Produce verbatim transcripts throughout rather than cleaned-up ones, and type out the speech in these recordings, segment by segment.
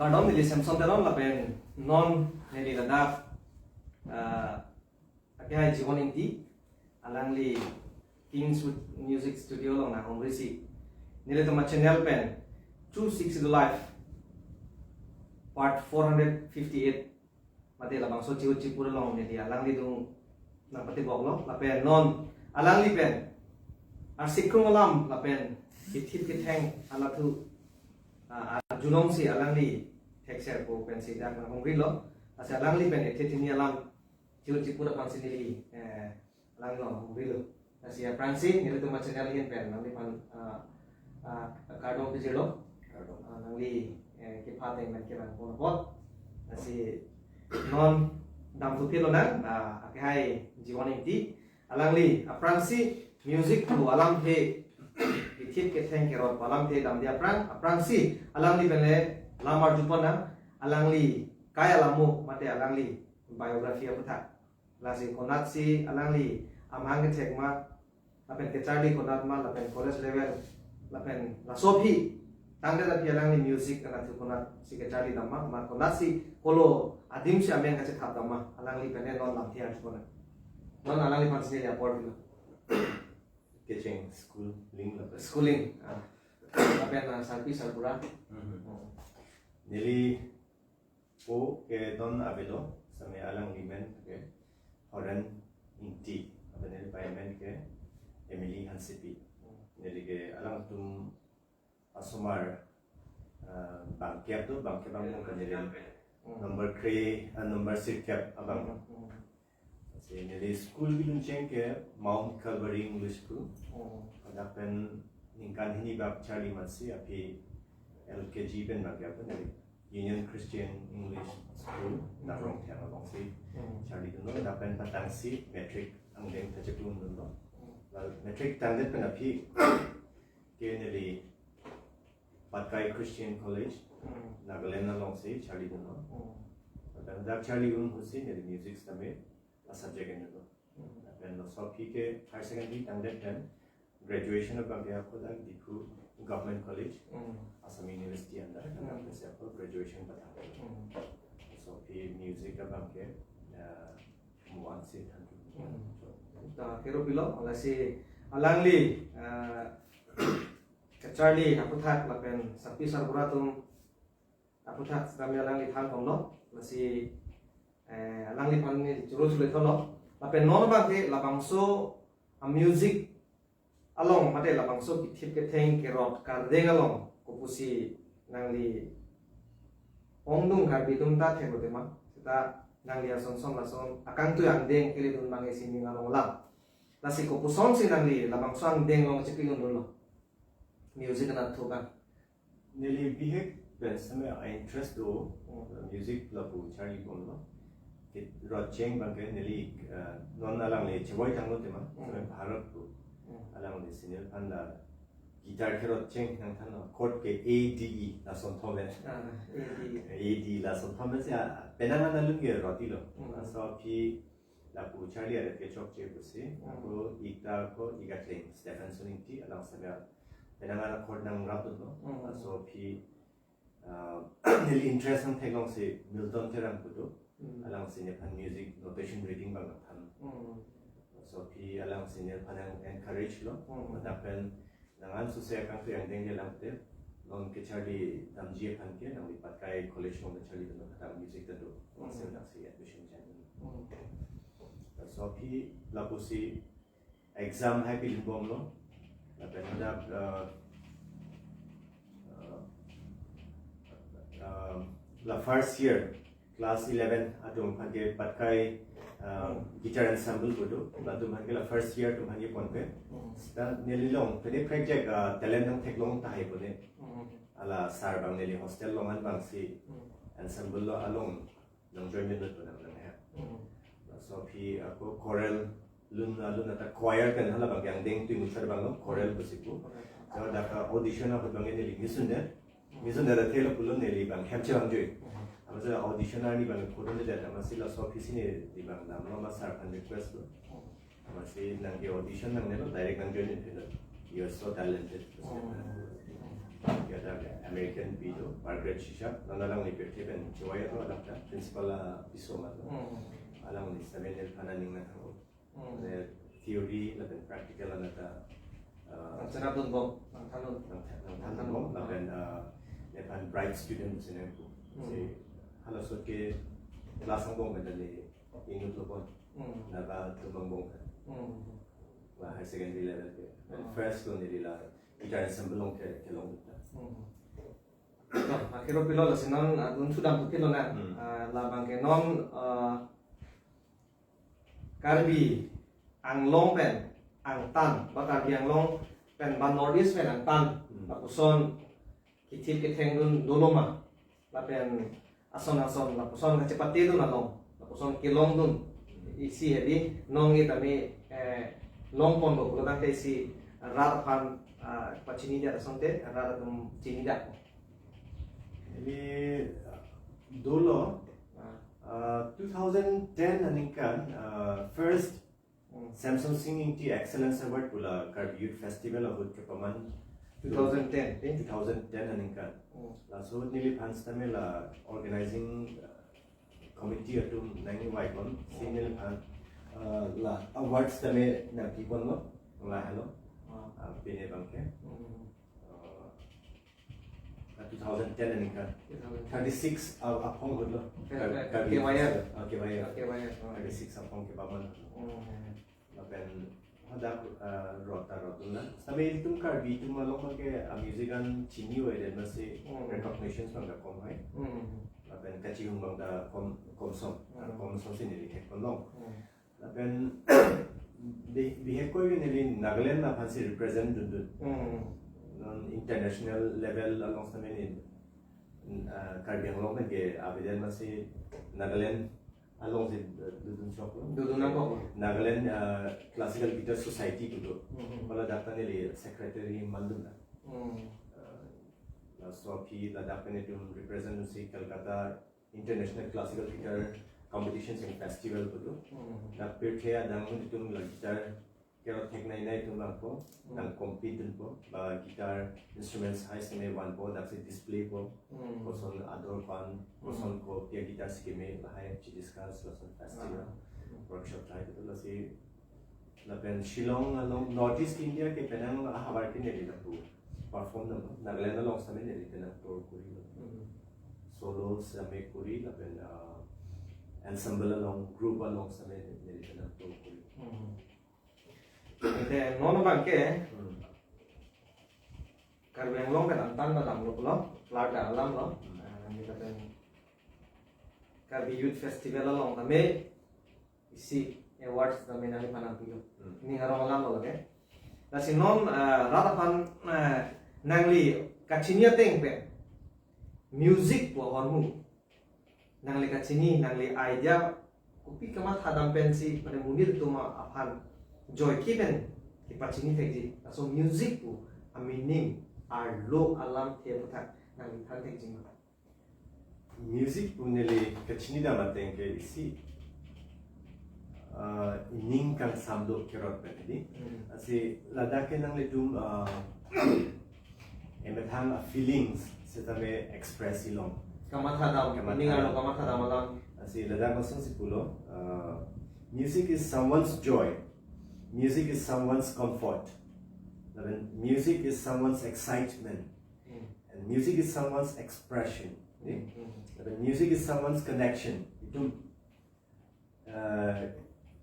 Kardom, neli Samson Teron lapen non neli ladak, ah, akehai Jiwon Ingti, alangli Kingswood Music Studio along nanghumrisi. Nelitum achannel pen True Sixth Schedule Life Part four hundred fifty-eight mate labangso chihut chipur along neli alanglidung nangpatiboklo, lapen non alangli pen arsikrung alam lapen kithip kitheng alathu, ah, arjulongsi alangli thekserpo pensi dak nanghumrilo. Lasi alangli pen ethe thini alam chihut chipur aphansi neli, eh, alanglong humrilo. Lasi aphrangsi nelitum achannel ahin pen nangliphan, ah, ah, kardom pajirlo. Kardom. Ah, nangli, eh, kepha ateng pen kevang pon apot. Lasi non damthu phit lonang, ah, akehai Jiwon Ingti. Alangli aphrangsi music pu alamthe kithip kitheng kerot pu alamthe damde aphrang, aphrangsi alangli pen le lam arjupon nang, alangli kai alamo mate alangli biography aputhak. Lasi konatsi alangli amahang kethek ma, lapen kecharli konat ma, lapen college level, lapen laso aphi tangdet aphi alangli music alathu konatsi kecharli dam ma, ma konatsi kolo adimsi amen kachethap dam ma, alangli pen non lamthe arjupon nang. Non alangliphansi neli apor pilo. Kecheng schooling lapen. Schooling, ah. Lapen, ah, sarpi sarbura. Mhm. Hmm. Neli po ke non avelo, same alangli men ke Horen Ingti, lapen neli pai men ke Emily Hansepi. Hmm. Neli ke alangtum asomar, ah, bangkep do, bangkep abang ke neli Hmm. number kre, ah, number sirkep abang. Hmm, hmm. Lasi neli school kedun cheng ke Mount Calvary English School. Hmm. Ladak pen ningkan hini bak charli matsi aphi L K G pen bangkep neli Union Christian English School, Hmm. Nakrongtheng alongsi Hmm. charlidunlo, lapen patangsi matric angdeng thacheklu dunlo. Hmm. Lal matric tangdet pen aphi ke neli Patkai Christian College, Hmm. Nagaland alongsi charlidunlo. Hmm. Lapen dak charli un ahutsi neli music sitame a subject enlo. Hmm. Lapen laso aphi ke higher secondary tangdet pen graduation abang ke ako dak Diphu Government College, Hmm. Assam University under, Hmm. lapen si ako graduation patang. Hmm. Laso aphi music abang ke, ah, muan si than. Hmm. Ta kero pilo, lasi alangli, ah, kacharli aputhak lapen sarpi sarbura atum aputhak sitame alangli than ponlo, lasi, eh, alangliphan neli choro chule tholo. Lapen non abang ke labangso a music along mate labangso kithip ketheng kerot kardeng along kopusi nangli ongdung Karbi atum ta theklo tema, seta nangli ason son lason akangtui angdeng keledun abang isi ning arong alam. Lasi kopusonsi nangli labangso angdeng along chepilun dunlo music anatthu abang? Neli bihek pen sitame a interest do, Hmm. music lapu charli ponlo. Ke rot cheng abang ke neli, ah, non alangli chevoi tanglo tema, Hmm. sitame Bharat pu. Hmm. Alangli si neliphan la guitar ke rot cheng nangthanlo, chord ke A, D, E, lason thom-et. Ah, A, D. A, D, lason thom-et si, ah, penang an alun ke rotilo. Hmm. Laso aphi lapu charli aret ke chokche pusi, Hmm. ako ik ta ako ik akleng Stephenson Ingti alang sitame penang an a chord nangrapdunlo. Hmm. Laso aphi, ah, neli interest nangtheklongsi Milton Terang pu do. Hmm. Alangsi nephan music notation reading abang nangthan. Hmm. Laso aphi alangsi nephan nang encourage lo. Hmm. Lapen nang an suse akangtui angdeng le lang te, non kacharli damji aphan ke nangli Patkai College along kacharlidun, hadak music ta do. Hmm. Laso adak si admission jan. Hmm. Laso aphi lapusi exam hai pilin bomlo. Lapen hadak, ah, ah, ah, la first year class eleven atum aphan ke Patkai, ah, Hmm. guitar ensemble pu do, latum aphan ke la first year atum aphan ke ponpe. Hmm. Ta neli along pede project, ah, talent nangtheklong tahai pune. Hmm. Hala sir abang neli hostel along an abangsi Hmm. ensemble lo along nangjoin dunlo pu nang nang ya. Hmm. Laso aphi ako choral lun alun ata choir pen hala abang ke angdeng tui muchar abang lo, choral pusi pu. Choral. So dak audition ahut abang neli misun de. Misun de thelo pulo, neli abang hem chevang joi. Hmm. Amatsi audition arni abang photo ne de, amatsi laso aphi si neli abang damlo, ma sir aphan request lo. Hmm. Amatsi nang ke audition nangnelo, direct nangjoin dunlo. You are so talented. Hmm. Kita American pi do, Margaret Shisha, non alangli pirthe pen chevai atum, adak ta principal apiso ma do. Hmm. Alangli seven year phana ning na thang. Hmm. Theory lapen practical ana ta, uh, nang cherap dunbom, nang thandun. Nang tha-, nang thandun bom, nang thandun bom. Lapen, uh, nephan bright student si nangpu. Hmm. Si halaso ke class angbong pen ta ne inut lo pon. Hmm. Naga atum angbong pen. Hmm. La higher secondary level ke. Hmm. First lo neli la guitar ensemble along ke, kelong ta. Hmm. To, akhir pilo lasi non, ah, dun sudam tu pilo na. Hmm. Ah, labang ke non, ah, Karbi Anglong pen angtan, ba Karbi Anglong pen ba North East pen angtan, Hmm. lapuson kithip ketheng dun dolo ma, lapen ason ason lapuson kachepate dun along, lapuson kelong dun isi hedi nong-e tame, eh, long pon bo pulo tangte isi rat aphan, ah, pachini dia asonte rat atum chini dia. Ini, uh, dolo, Ah. uh, two thousand ten aningkan, uh, first Hmm. Samson Sing Ingti Excellence Award pu la Karbi Youth Festival ahut kepaman. Two thousand ten, eh? Two thousand ten aningkan. Hmm. Laso ahut neliphan sitame la organizing, uh, committee atum nangvaipon, si Hmm. neliphan, uh, la awards tame nangpipon lo, lahelo. Ah. Uh, pine abangke. Hmm. Uh, two thousand ten aningkan. Two thousand ten. Thirty-six a-, aphong ahut lo. Thirty-six, Kar-, Karbi K Y R. Festival. Ah, K Y R. K Y R, oh. Thirty-six aphong kepaman. Oh. Lapen hadak, ah, rot ta rot dun na. Sitame itum Karbi atum along abangke, ah, music an chini-o-edet masi Hmm. recognitions abang ta kom hai. Hmm. Lapen kachihung abang ta kom, komsom. Hmm. Komsom si neli thekpon long. Hmm. Lapen bi-, bihek koi neli Nagaland aphansi represent dundun. Hmm. Non international level along sitame neli, ah, Karbi Anglong pen ke avedet masi Nagaland alongsi, eh, dundun chok lo. Dundun nangkok lo. Nagaland, ah, Classical Guitar Society pu do. Hmm. Hala dak ta neli secretary mandun na. Hmm. Ah, laso aphi ladak pen itum represent si Kolkata International Classical Guitar Competitions and Festival pu do. Hmm. Dak pirthe adang atum la guitar kerot theknei nai atum abangpo, Hmm. nang compete dunpo, ba guitar instruments hai sitame vanpo, daksi display po, Hmm. koson ador ko-an, Hmm. koson kopi a-guitar si keme lahai chi discuss lason festival, Ah. Hmm. workshop lahai pu do lasi Lapen Shillong along North East India ke penang ahavar ke neli lapu perform nang, Nagaland along sitame neli penang tour kori lo. Hmm. Solo sitame kori lapen, ah, ensemble along, group along sitame neli penang tour kori. Hmm. Ante non abangke Hmm. Karbi Anglong pen angtan ta damlo pulo, plar ta alam lo. Hmm. Ah, neli lapen Karbi Youth Festival along tame isi awards tame nangliphan nangpilo. Hmm. Ning arong alam lo ke. Lasi non, ah, rat aphan, ah, nangli kachini ateng pen music pu ahormu. Nangli kachini, nangli idea kopi kamatha dam pensi, mane monit atum aphan joike pen kepachini thekji. Laso music pu a-meaning arlo alamthe aputhak nangli than thekji ma? Music pu neli kachini dam ateng ke isi, ah, ining kangsam do kerot pen hedi. Hmm. Lasi ladak ke nanglitum, ah, emethang a-feelings setame express ilong. Kamatha dam, Kamatha ining arlo dam. Kamatha dam alam. Lasi ladak masong si pulo, ah, music is someone's joy. Music is someone's comfort. Lapen music is someone's excitement. Hmm. And music is someone's expression. Hmm, hmm. Lapen music is someone's connection. Itum, uh,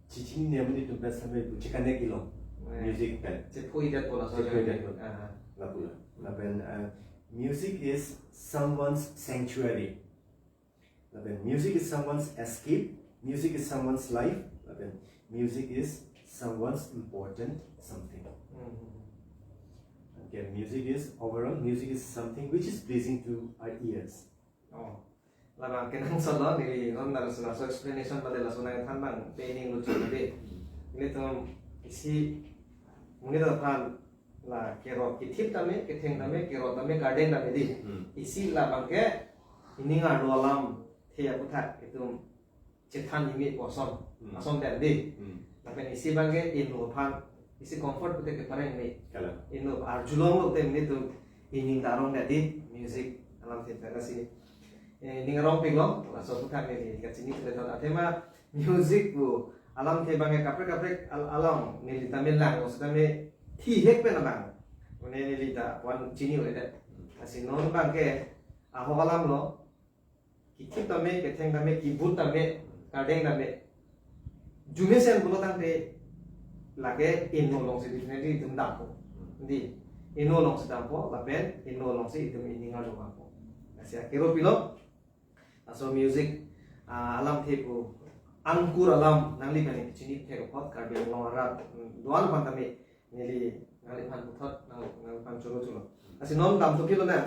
chichinine amonit atum pen sitame pu che-connect ilong. Eh. Music pen. Chepho-idet po laso. Chepho-idet po. Aha. Lapu la. Lapen, uh, music is someone's sanctuary. Lapen music is someone's escape, music is someone's life, lapen music is someone's important something. Hmm. Okay, music is overall, music is something which is pleasing to our ears. Oh. Labang kenangsot lo, neli non laso laso explanation bade laso nangthan abang pe ining luchot bade. Nelitum isi monit aphan la kerot kethip tame, ketheng tame, kerot tame, garden tame di. Hmm. Isi labang ke ining arlo alamthe aputhak itum chethan imi pu ason. Hmm. Ason der di. Hmm. Lapen isi abangke inut aphan isi comfort pute kepareng imi. Kalang. Inut arjulong lo te imi tu Ining ta arong dadi music alamthe ta lasi, eh, ning arongpiklo, laso aphuthak neli kachini chule thot athema music pu alamthe abang ke kaprek kaprek al-, along neli tame lang, o sitame thihek pen abang. Mane neli ta wan chini ule det. Lasi non abang ke ahok alam lo, kithip tame, ketheng tame, kibut tame, kardeng tame, arjumesen pulo tangte lake inno alongsi definitely itum dampo. Di, inno alongsi dampo, lapen inno alongsi itum ining arlo dampo. Lasi akero pilo, laso music, ah, alamthe pu angkur alam nangliphan chini thek apot, Karbi Anglong arat, mm, do-an aphan tame, neli nangliphan puthot, nang, nangliphan choro choro. Lasi non dam thupi lo na.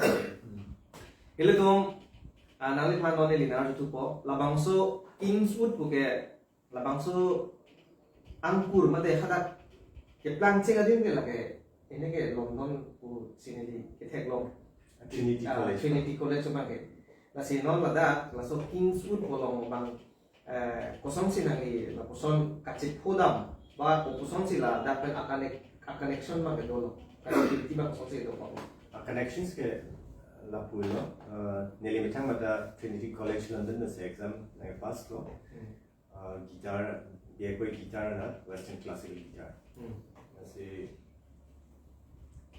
Ilitum, ah, nangliphan non neli nangthu thupo. Labangso Kingswood pu ke, labangso angkur mate hadak keplang cheng adin ke lake, ini ke London pusi neli kethek long. Trinity Ah, College. Trinity College abang ke. Lasi non ladak, laso Kingswood pu along abang, eh, kosonsi nangli lapuson kachepho dam, ba kopuson si ladak pen a-connect, a-connection abang ke dolo. Connectivity abang kosonsi do ko. A-connections ke lapu lo, eh, neli methang mate Trinity College London pensi exam nangpass lo. Hmm. Eh, guitar, B A ko guitar na, Western Classical Guitar. Hmm. Lasi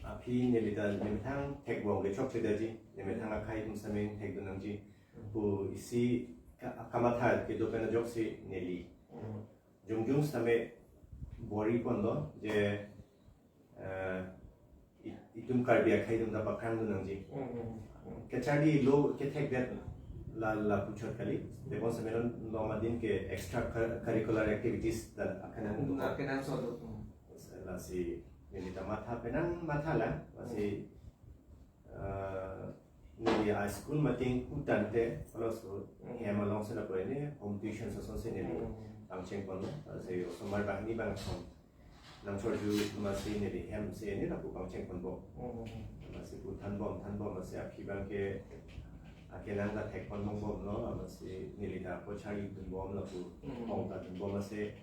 aphi neli ta neli methang thekbom ke chokche dadi, neli methang akhei atum sitame thekdun nangji. Hmm. Pu isi ka-, kamatha kedo pen ajoksi neli. Hmm. Jongjong sitame bor-i ponlo je, eh, i-, itum Karbi akhei atum ta pakhrangdun nangji. Hmm, hmm, hmm. Kacharli lo kethekdet la, lapu chot kali. Tebon sitame non, non adin ke extra cur-, curricular activities ta akenangsot do. Hmm, akenangsot do. Hmm. Lasi neli ta matha penang matha lang, lasi, eh, neli a-school mate ingpu tangte, kalau so, Hmm. hem alongsi lapu ini, home tuition asonsi neli Hmm. pangcheng pon, lasi osomar banghini bang som nangchorju amatsi neli hem si ini lapu pangcheng ponbom. Hmm. Amatsi pu thanbom, thanbom amatsi aphi abang ke akenang ta thek ponbomlo, amatsi neli ta kacharli dunbom lapu Hmm. ong ta dunbom amatsi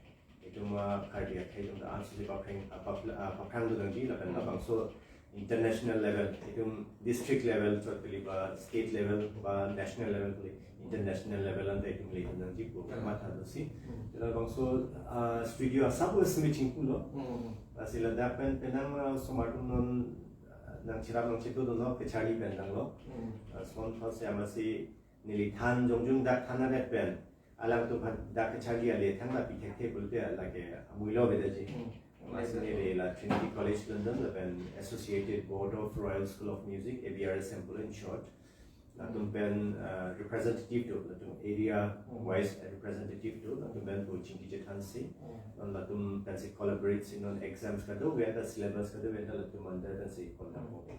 itum, ah, Karbi akhei atum ta ansose paphrang, ah, pap-, ah, paphrangdun nangji lapen Hmm. labangso international level, itum district level chot kali ba state level ba national level kali, international level anta itum ledun nangji pu Hmm. matha dosi. Hmm. Labangso, ah, studio asap simi chingpulo. Hmm. Lasi ladak pen penang, ah, osomar atum non, ah, nangcherap nangchedodunlo, kacharli pen tanglo. Hmm. Ah, son those amatsi neli than jongjong dak than adet pen alangtum aphan dak kacharli ale thang lapi thekthe pulote lake amuilo bedaji. Hmm. Amatsi neli la Trinity College London lapen Associated Board of Royal School of Music, A B R S M pulo in short. Latum Hmm. pen, uh, representative do, latum area Hmm. wise representative do, latum pen pu chingki chethansi. Hmm. Non latum pensi collaborate si non exams kadokave anta, syllabus kadokave anta latum under pensi conduct Hmm. ko.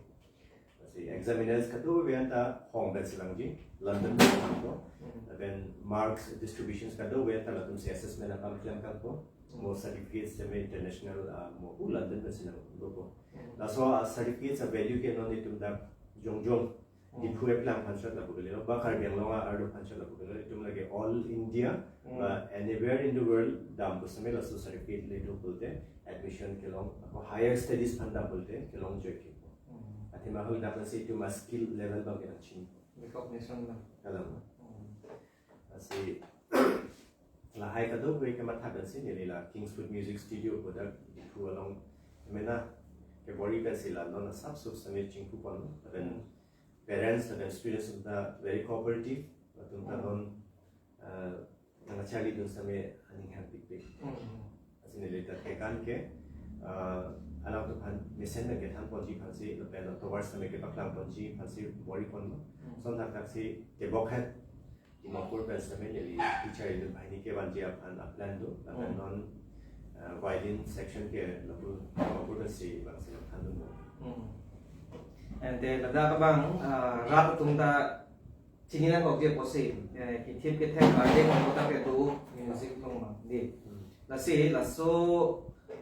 Lasi examiners kadokave anta hong pensi vangji, London pensi vangpo. Hmm. Lapen marks distributions kadokave anta latumsi assessment akam klem kangpo. Hmm. Mo certificates sitame international, ah, mo pu London pensi nangdopo. Hmm. Laso, ah, certificates a-value ke non itum dak jongjong Hmm. Diphu eplang aphan chot lapu kalilo, ba Karbi Anglong arlo aphan chot lapu kalilo, itum lake all India, Hmm. ba anywhere in the world dampo sitame laso certificate ledo pulote admission kelong, ako higher studies aphan dam pulote kelongjoi ke. Hmm. Athema hol dak lasi itum a-skill level abang ke nangchini. Recognition abang. Kalang. Hmm. Lasi lahai kadokave kematha pensi neli la Kingswood Music Studio pu dak Diphu along mena kebor-i pensi la non asap sup sitame chingpu pon, lapen Hmm. parents lapen students atum ta very cooperative, latum ta Hmm. non, ah, nangcharlidun sitame aning hangpikpik. Hmm. Lasi neli ta thekan ke, ah, alangtum aphan mesen pen kethan ponji aphansi, lapen tovar sitame kepaklang ponji aphansi bor-i ponlo. Hmm. Son thakthak si tebok het Dimapur pen sitame neli teacher inut banghini kevanji aphan a-plan do, lapen Hmm. non, ah, violin section ke lapu Dimapur pensi vangsi nangthandunlo. Hmm. Ante ladak abang, ah, rat atum ta chini nangkokji apotsi, eh, kithip kethek kardeng along ta kedo music along abang. Di. Hmm. Lasi laso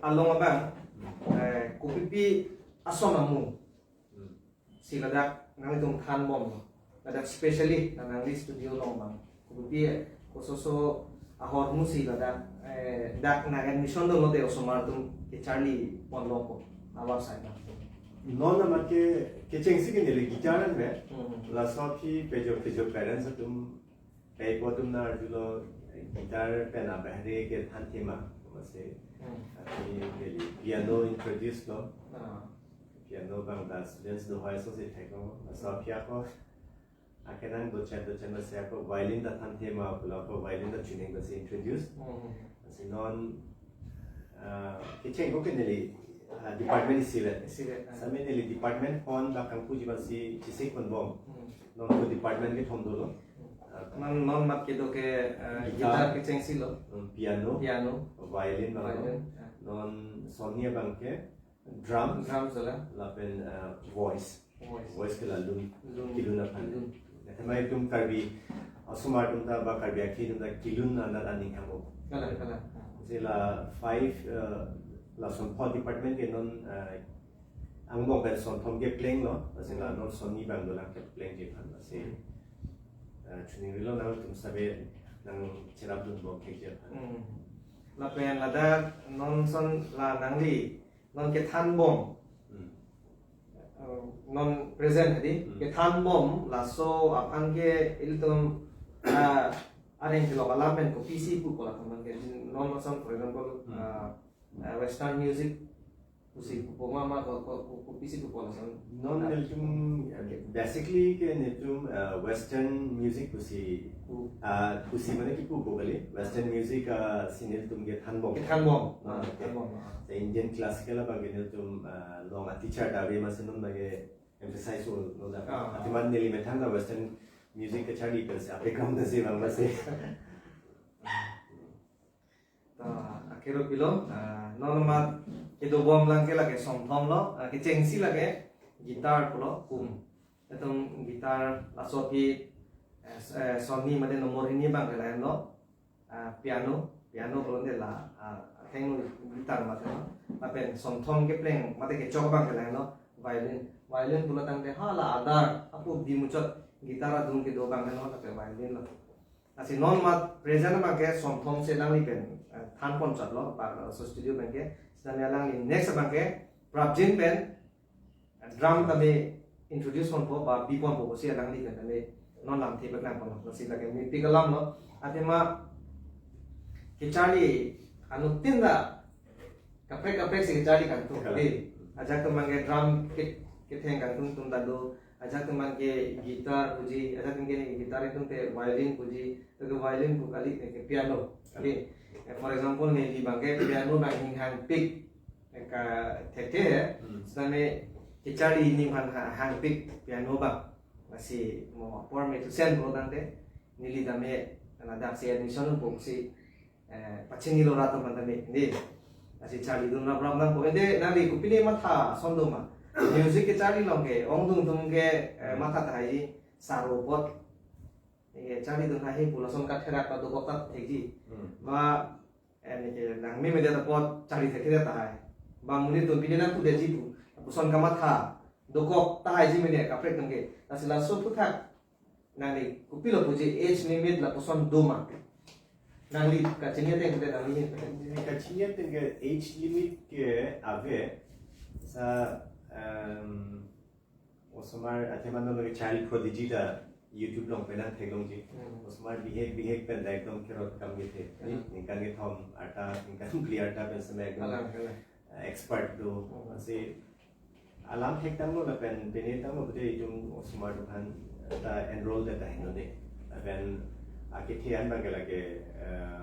along abang, Hmm. eh, kopipi ason amu Hmm. si ladak nanglitum thanbom, ladak specially nangli studio along abang kopipi, kososo ahormu si ladak, eh, dak nang admission dolo te osomar atum kecharli ponlo ko, awar sai na. Non amat ke kechengsi ke neli guitar an me. Hmm. Laso aphi pejo pejo parents atum, pei po atum nang arjulo, guitar pen abahari ke than thema. Masi Hmm. aphi neli piano introduce lo. Ah. Piano abang ta students do hoi so si thek lo. Laso aphi ako akenang dochet dochet masi ako violin ta than thema pulo, ako violin ta tuning masi introduce. Hmm. Masi non, ah, kecheng ko ke neli, ah, department isivet. Isivet, ah. Same neli department pon ba kangpuji masi chisi konbom. Hmm. Non ko department kethom dolo. Non non amat kedo ke, eh, Guitar. Guitar kechengsi lo. Hmm, piano, Piano. Violin bang. Violin. Ah. Non sonni abang ke drum, Drums dola. Lapen, ah, voice. Voice. Voice ke la lun. Lun. Kilun aphan. Lun. Tema itum Karbi, ah, osomar atum ta ba Karbi akhei atum ta kilun anat aning hang o. Kalang, kalang. Sila five, eh, lason pho department ke non, eh, angbong pen son thom ke pleng lo, sila non sonni bang dolang ke plengji aphan, masi, eh, chuning rilo nangtum sabe nang cherap dunbom thekji aphan. Hmm. Lapen ladak non son la nangli non kethanbom. Hmm. Eh, non present hadi Hmm. kethanbom laso aphan ke ilitum, ah, areng kelok alam pen kopisi pupo latum ke non lason, for example, Hmm. ah, ah, western music pusi pupo ma ma ko ko ko- kopisi pupo lason. Non Ah. Nelitum, basically ke nelitum, uh, western music pusi, Pu. uh, pusi mane kipu ko kali, western music, uh, si nelitum kethanbom. Kethanbom. Ah, Ah, okay. Kethanbom. Ah. The Indian classical abang ke nelitum, uh, long a teacher ta ave masi non abang ke emphasize lo, lo da. Ah. Athema neli methang ta western music kacharli pensi, a background ta si bang masi. Ta, akhero pilo, ah, non amat kedobom lang ke lake son thom lo, ah, kechengsi lake guitar pulo kum. Itum guitar laso aphi, eh, s-, eh, sonni mate nombor hini abang ke lahenlo, ah, piano, piano pulote la, ah, athengno guitar mate lo. Lapen son thom kepleng mate kechok abang ke lahenlo, violin. Violin pulo tangte hala adar apu dimuchot guitar adung kedo abang henlo, lapen violin lo. Lasi non amat present abang ke son thom si alangli pen, eh, thanpon chotlo, pa, so studio abang ke, sitame alangli next abang ke prapjin pen, eh, drum tame introduce ponpo ba biponpo pusi alangli pen tame non lamthe paklang ponlo, lasi lake mepik alam lo, athema kecharli anuttin ta kaprek kaprek si kecharli kangtung. Kalang. Di, ajahak atum abang ke drum ke, ketheng kangtungtum ta do, ajahak atum abang ke guitar puji, ajahak atum ke guitar atum te violin puji, to ke violin pu kali, ke piano. Kali. Eh, for example, neli abang ke piano abang aning hangpik, eh, kathekthe, eh. Hmm. Sitame kecharli aning hang, hang, hangpik piano abang. Lasi mo apor me tusen pulo tangte, neli tame ladak si admission pusi, eh, pachinilo rat atum aphan tame, di. Lasi charlidun raprap nangpo. Ante nangli kopine matha ason do ma? Music kecharli along ke, ongdung atum ke, eh, matha tahai, sar apot. Eh, charlidun tahai pu lason katherak ta dokok ta thekji. Hmm. Ma, eh, neke nangmemedet apot charli thekthedet tahai. Ba monit atum pine nangpudetji pu, lapuson kamatha dokok tahaiji mene kaprek atum ke. Lasi laso aphuthak nangli kopilo puji, age limit lapuson do ma? Nangli kachini ateng pute nangli hin. Kachini ateng ke age limit ke ave, sa, em, osomar athema non ke child prodigy ta YouTube along pen nangtheklongji. Hmm. Osomar bihek bihek pen ta ekdom kerot kam kethe. Hmm. Ningkan kethom arta, ningkan phli arta pen seme ekdom, Kalang, kalang. eh, expert do. Hmm. Lasi alam thektanglo lapen pine tanglo pute itum osomar atum aphan ta enroll det tahai no de. Lapen akethe an abang ke lake, eh,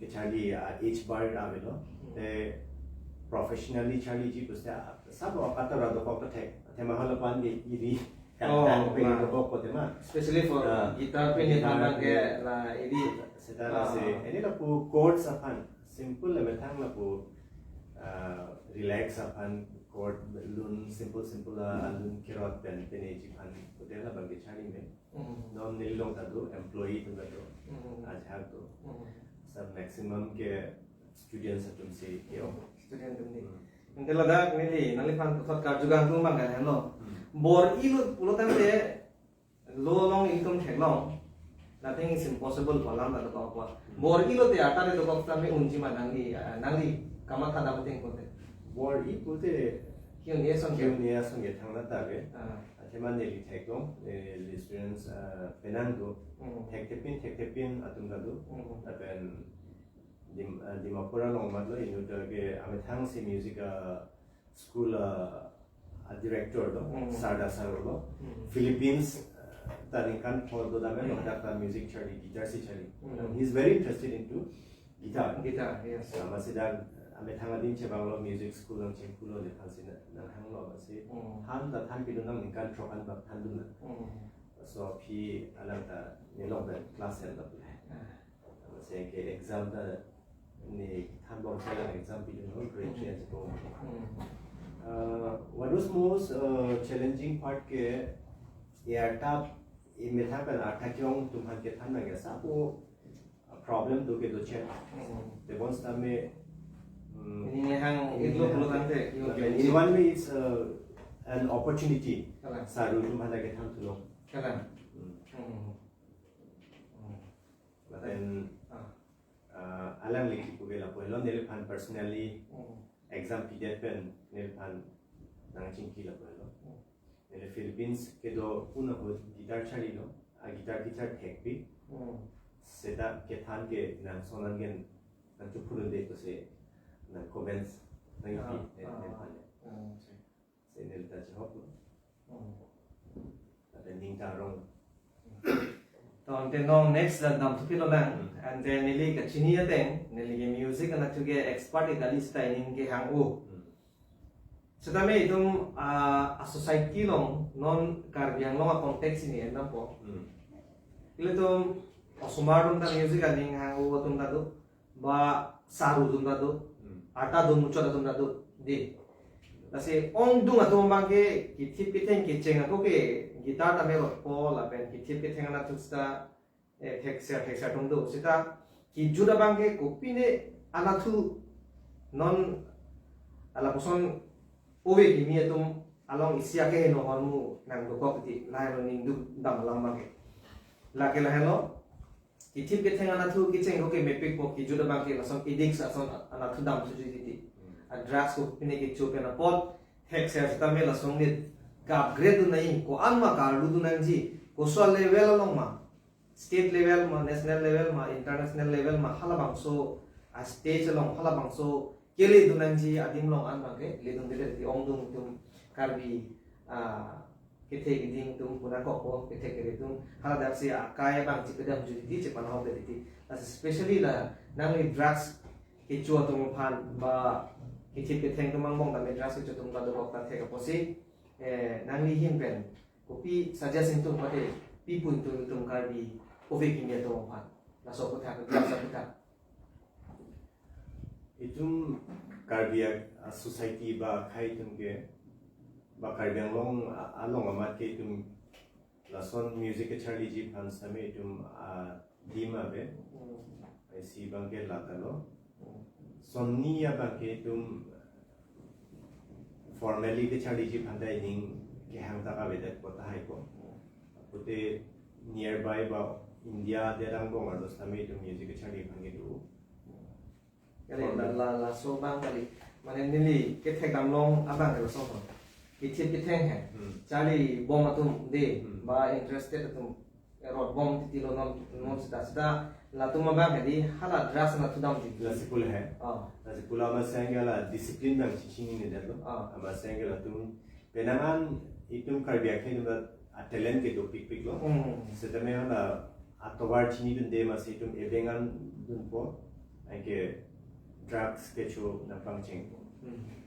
kecharli, ah, age bar avelo. Hmm. Te professionally charliji puste, ah, sabo akatora dokok pathek. Athema hala pan ke iri kan Oh, kan pe ma. Dokok ko tema. Especially for Ah, guitar pine guitar abang ke pine. la edi. Seta Ah. Lasi, ene lapu chords aphan, simple le methang lapu, ah, relax aphan chord lun simple simple a, alun kerot pen pineji aphan pute labang ke charli me. Hmm. Non neli along ta do, employee atum ta do, Hmm. ajahak do. Hmm. Sa maximum ke students atum si ke-ong. Student atum ni. Hmm. Ante ladak neli nangliphan puthot karju kangtung abang ke lahenlo. Hmm. Bor-ilo pulo tangte lo along itum theklong. Nothing is impossible pu alam ta dokok apot. Bor-ilo te arta te dokok tame unji ma nangli, ah, nangli kamatha dam ateng kote. Bor-i pute Q and A ason ke? Q and A ason ke thangnatta ave. Ah, Athema neli theklong, eh, neli students, ah, penang do. mm, Thekthe pin, thekthe pin atum ta do. mm, Lapen Dim, ah, Dimapur along amat lo, inut ke amethang si music, ah, school, ah, ah, director lo, Mm. Sarda Sar lo. mm, Philippines, ah, ta ningkan pho do dam lo, Mm. dak ta music charli, guitar si charli. Mm. And he's very interested into guitar. Guitar, yes. Ah, masi dak amethang adim chevanglo, music school nangchengpulo, nephan si na nanghanglo, masi Mm, than ta thanpidun nang, ningkan throk an bak thandun nang. mm, So aphi alang ta nelong pen class en bak le. ah, Masi ke exam ta ne thanbom si alang exam pidunlo, grade three ansi ko. mm, Uh, what was most, uh, challenging part ke, ya tap imethang pen arta ke-ong atum aphan kethan nang ke sapo, uh, problem do ke doche. mm. Tebon sitame, mm, Ini hang iklo pulo tangte, yo, in one way it's, uh, an opportunity. Kalang, Saru atum aphan kethan thulo. kalang. Mm. Mm, mm, Lapen, ah, uh, alangli kipu ke lapu helo, neliphan personally mm, exam pidet pen neliphan nangchingki lapu helo. Mm. Neli Philippines kedo un ahut guitar charlilo, a guitar kechar thekpik, mm, seta kethan ke nang sonan gen nang chuphurun de ko se nang comments nang Ah, pi, eh, ah. Nephan. mm, Se neli ta chehok lo. mm. Lapen ning ta arong. To ante non next dan dam thupi lo lang. And then neli kachini ateng, neli ke music anatthu ke expert ita di sita ining kehang-o. Hmm. Sitame itum, ah, a society along non Karbi Anglong a context ini en dampo. Hmm. Ilitum osomar atum ta music aning hang-o atum ta do, ba saru atum ta do, Hmm. arta dun muchot atum ta do, di. Lasi ongdung atum abang ke kithip kitheng kecheng ako ke guitar tame rotpo lapen kithip kitheng anatthu sita, eh, thekser thekser atum do. Sita kejut abang ke kopine anatthu non lapuson ove kimi atum along isi akeheno ahormu nangdokok ti lahelo ning duk dam alam abang ke. Lake lahelo, kithip ketheng anatthu kecheng ako ke mepikpo, kejut abang ke lason addicts ason anatthu dam thuji titi. A drugs kopine kecho pen apot thekser sitame lason nit ka-upgrade dun nai, ko-an ma karlu dun nangji, koso level along ma, state level ma, national level ma, international level ma, halabangso a stage along halabangso kele dun nangji adim along an abang ke le dundedet ti ongdung atum Karbi, ah, kethek kiding atum puna kokpo, kethek kere atum haladak si akai abang chipedam juri ti chipanahok det ti. Lasi especially la nangli drugs kecho atum aphan ba kithip ketheng atum angbong tame drugs kecho atum ta dokok ta thek apotsi, eh, nangli ahin pen kopi suggest ingtung mate pi pu ingtung itum Karbi ove kimi atum aphan? Laso aputhak, drugs aputhak. Itum Karbi a, a society ba akhei atum ke, ba Karbi Anglong a, along amat ke itum lason music kecharliji aphan sitame itum adim ave. Hmm. Isi abang ke lata lo. Hmm. Sonni abang ke itum formally kecharliji aphan ta ining kehang ta kavedet ko tahai ko. Pute nearby ba India adet angbong arlo sitame itum music kecharli aphan kedo. Kali la, la, laso abang kali. Mane neli kethek damlong abang ke laso abang. Kithip ketheng he. Hmm. Charlibom atum de, Hmm. ba interested atum rotbom titi lo non, non sita sita latum abang ke di hala drugs anatthu dam titi. Lasi pule he. Oh. Lasi pule amat seng ke la discipline abang chingkingnedet lo. Ah. Amat seng ke latum penang an itum Karbi akhei atum ta a talent ke dopikpik lo. Hmm. Sitame hala atovar chinidunde masi itum ebengan dunpo. Anke drugs kecho nangpangchengpo. Hmm.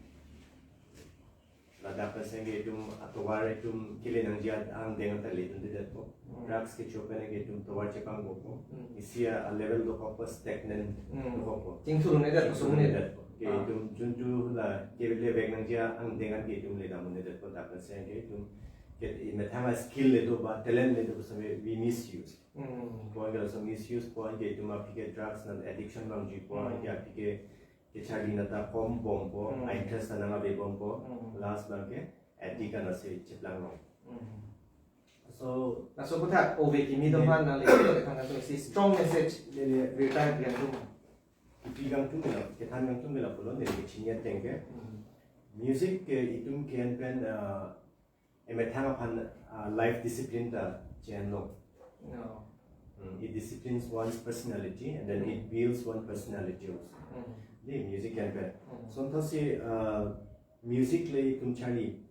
Ladak pen seng ke itum atovar itum kele nangji angdeng ta ledundedetpo. Hmm. Drugs kecho pen ke itum tovar chepangpo. Hmm. Isi a level dokokpo, stagnant Hmm. dokokpo. Chingthurunedetpo, sungdetpo. Ke Ah. itum juntu la kele bek nangji angdeng ke itum ledamdedetpo, dak pen seng ke itum ke imethang a skill le do ba talent le do sitame we misuse. Hmm. Ko-an ke laso misuse, ko-an ke itum aphi ke drugs nang addiction abang ji, ko-an Hmm. ke aphi ke kecharli nata kombompo, Hmm. a interest nang avebompo, Hmm. last abang ke addict ansi cheplanglong. Hmm. So, Laso aputhak ove kimi atum aphan nangli kethang atum si strong message neli retired atum. ipi kangtung ke la, kethan kangtung ke lapulo, neli kechini ateng ke. Hmm. Music ke itum ke-en pen, uh, emethang aphan, uh, life discipline ta che-enlo. No. Hmm, it disciplines one's personality and then it builds one personality also. Mm. Di music ke-en pen. Mm. Asonthotsi, uh, music le itum charli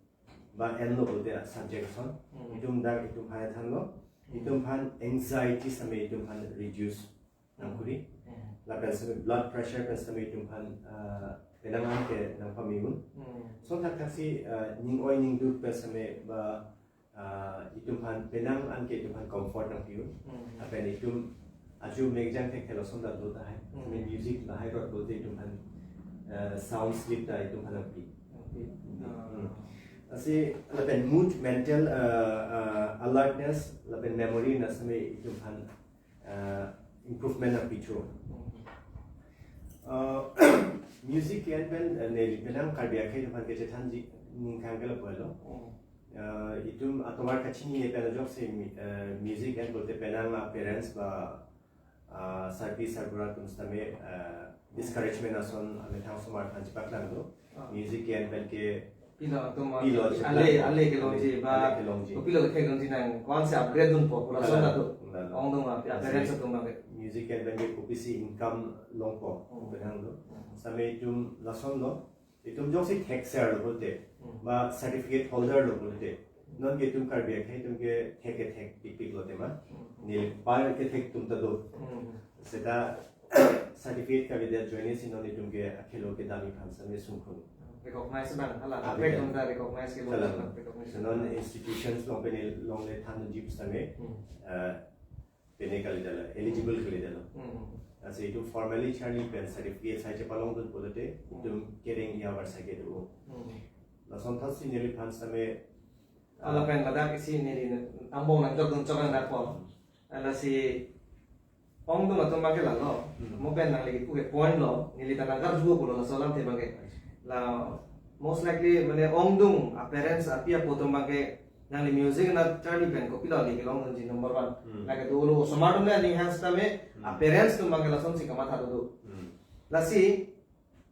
ba enlo pulote subject ason. Mm. Itum dak itum aphan thanlo. Itum aphan anxiety sitame itum aphan reduce nangkuri. Mm. Lapen sitame blood pressure pen sitame itum aphan, uh, penang an ke nangpame un. Mm. Ason thakthaksi, uh, ning oi ning duk pen sitame ba, uh, itum aphan penang an ke itum aphan comfort nangpi un. Mm. Lapen itum ajo mekjang thekthelo ason ta do tahai. Mm. Sitame music lahai rot pulote itum aphan, uh, sound sleep ta itum aphan nangpi. Okay. Ah. Mm. Lasi lapen mood, mental, uh, uh, alertness, lapen memory na sitame itum aphan, uh, improvement nangpithu. Mm. Uh, music ke-en pen, uh, neli penang Karbi akhei atum aphan kechethanji ning khang ke lapu helo. Mm. Uh, itum atovar kachinine pen ajoksi mi-, uh, music ke-en pulote penang a parents ba, uh, sarpi sarbura atum sitame, uh, discouragement ason amethang osomar aphan chepaklang do. Ah. Music ke-en pen ke Pilo atum Pilo ale chepaklang. Ale kelongji ba Ale kelongji. Pilo le kelongji nang. Ko-ansi upgrade dunpo pu lason ta do. Lalo. Ongdung ma, ya, Lasi parents atum abang ke. Music ke-en pen ke kopisi income longpo. Hmm. Penang do. Hmm. Sitame itum lason lo. Itum ajoksi thekser lo pulote. Hmm. Ba certificate holder lo pulote. Non ke itum Karbi akhei atum ke thek ke thek pikpik lo tema. Hmm. Neli par ke thek atum ta do. Hmm. Seta certificate kavedet ajoine si non itum ke akhelo kedam aphan sitame sungkun. Recognize bang, hala, Ah, apek betul. Atum ta recognize ke Salam. Long, recognize. So non institutions along pen longle than jip sitame, Hmm. uh, pene kalidetlo, eligible kalidetlo. Hmm. Lasi itum formally charli pen certificate sai chepalong dun pulote, itum kereng ya varsa ke do. Hmm. Lasonthotsi neliphan sitame, Hala pen ladak isi neli angbong nangchok dun chok nangdakpo. Lasi ongdung atum abang ke lalo. Hmm. Mo pen nangli kipu ke point lo, neli ta nangkarju pulo laso alamthe abang ke. La most likely mane ongdung a parents api apo atum abang ke nangli music na charli pen kopilo neli kelong dunji number one. Hmm. Lake dolo osomar atum le aning hang sitame a Hmm. parents atum abang ke lasonsi kamatha do. Hmm. Lasi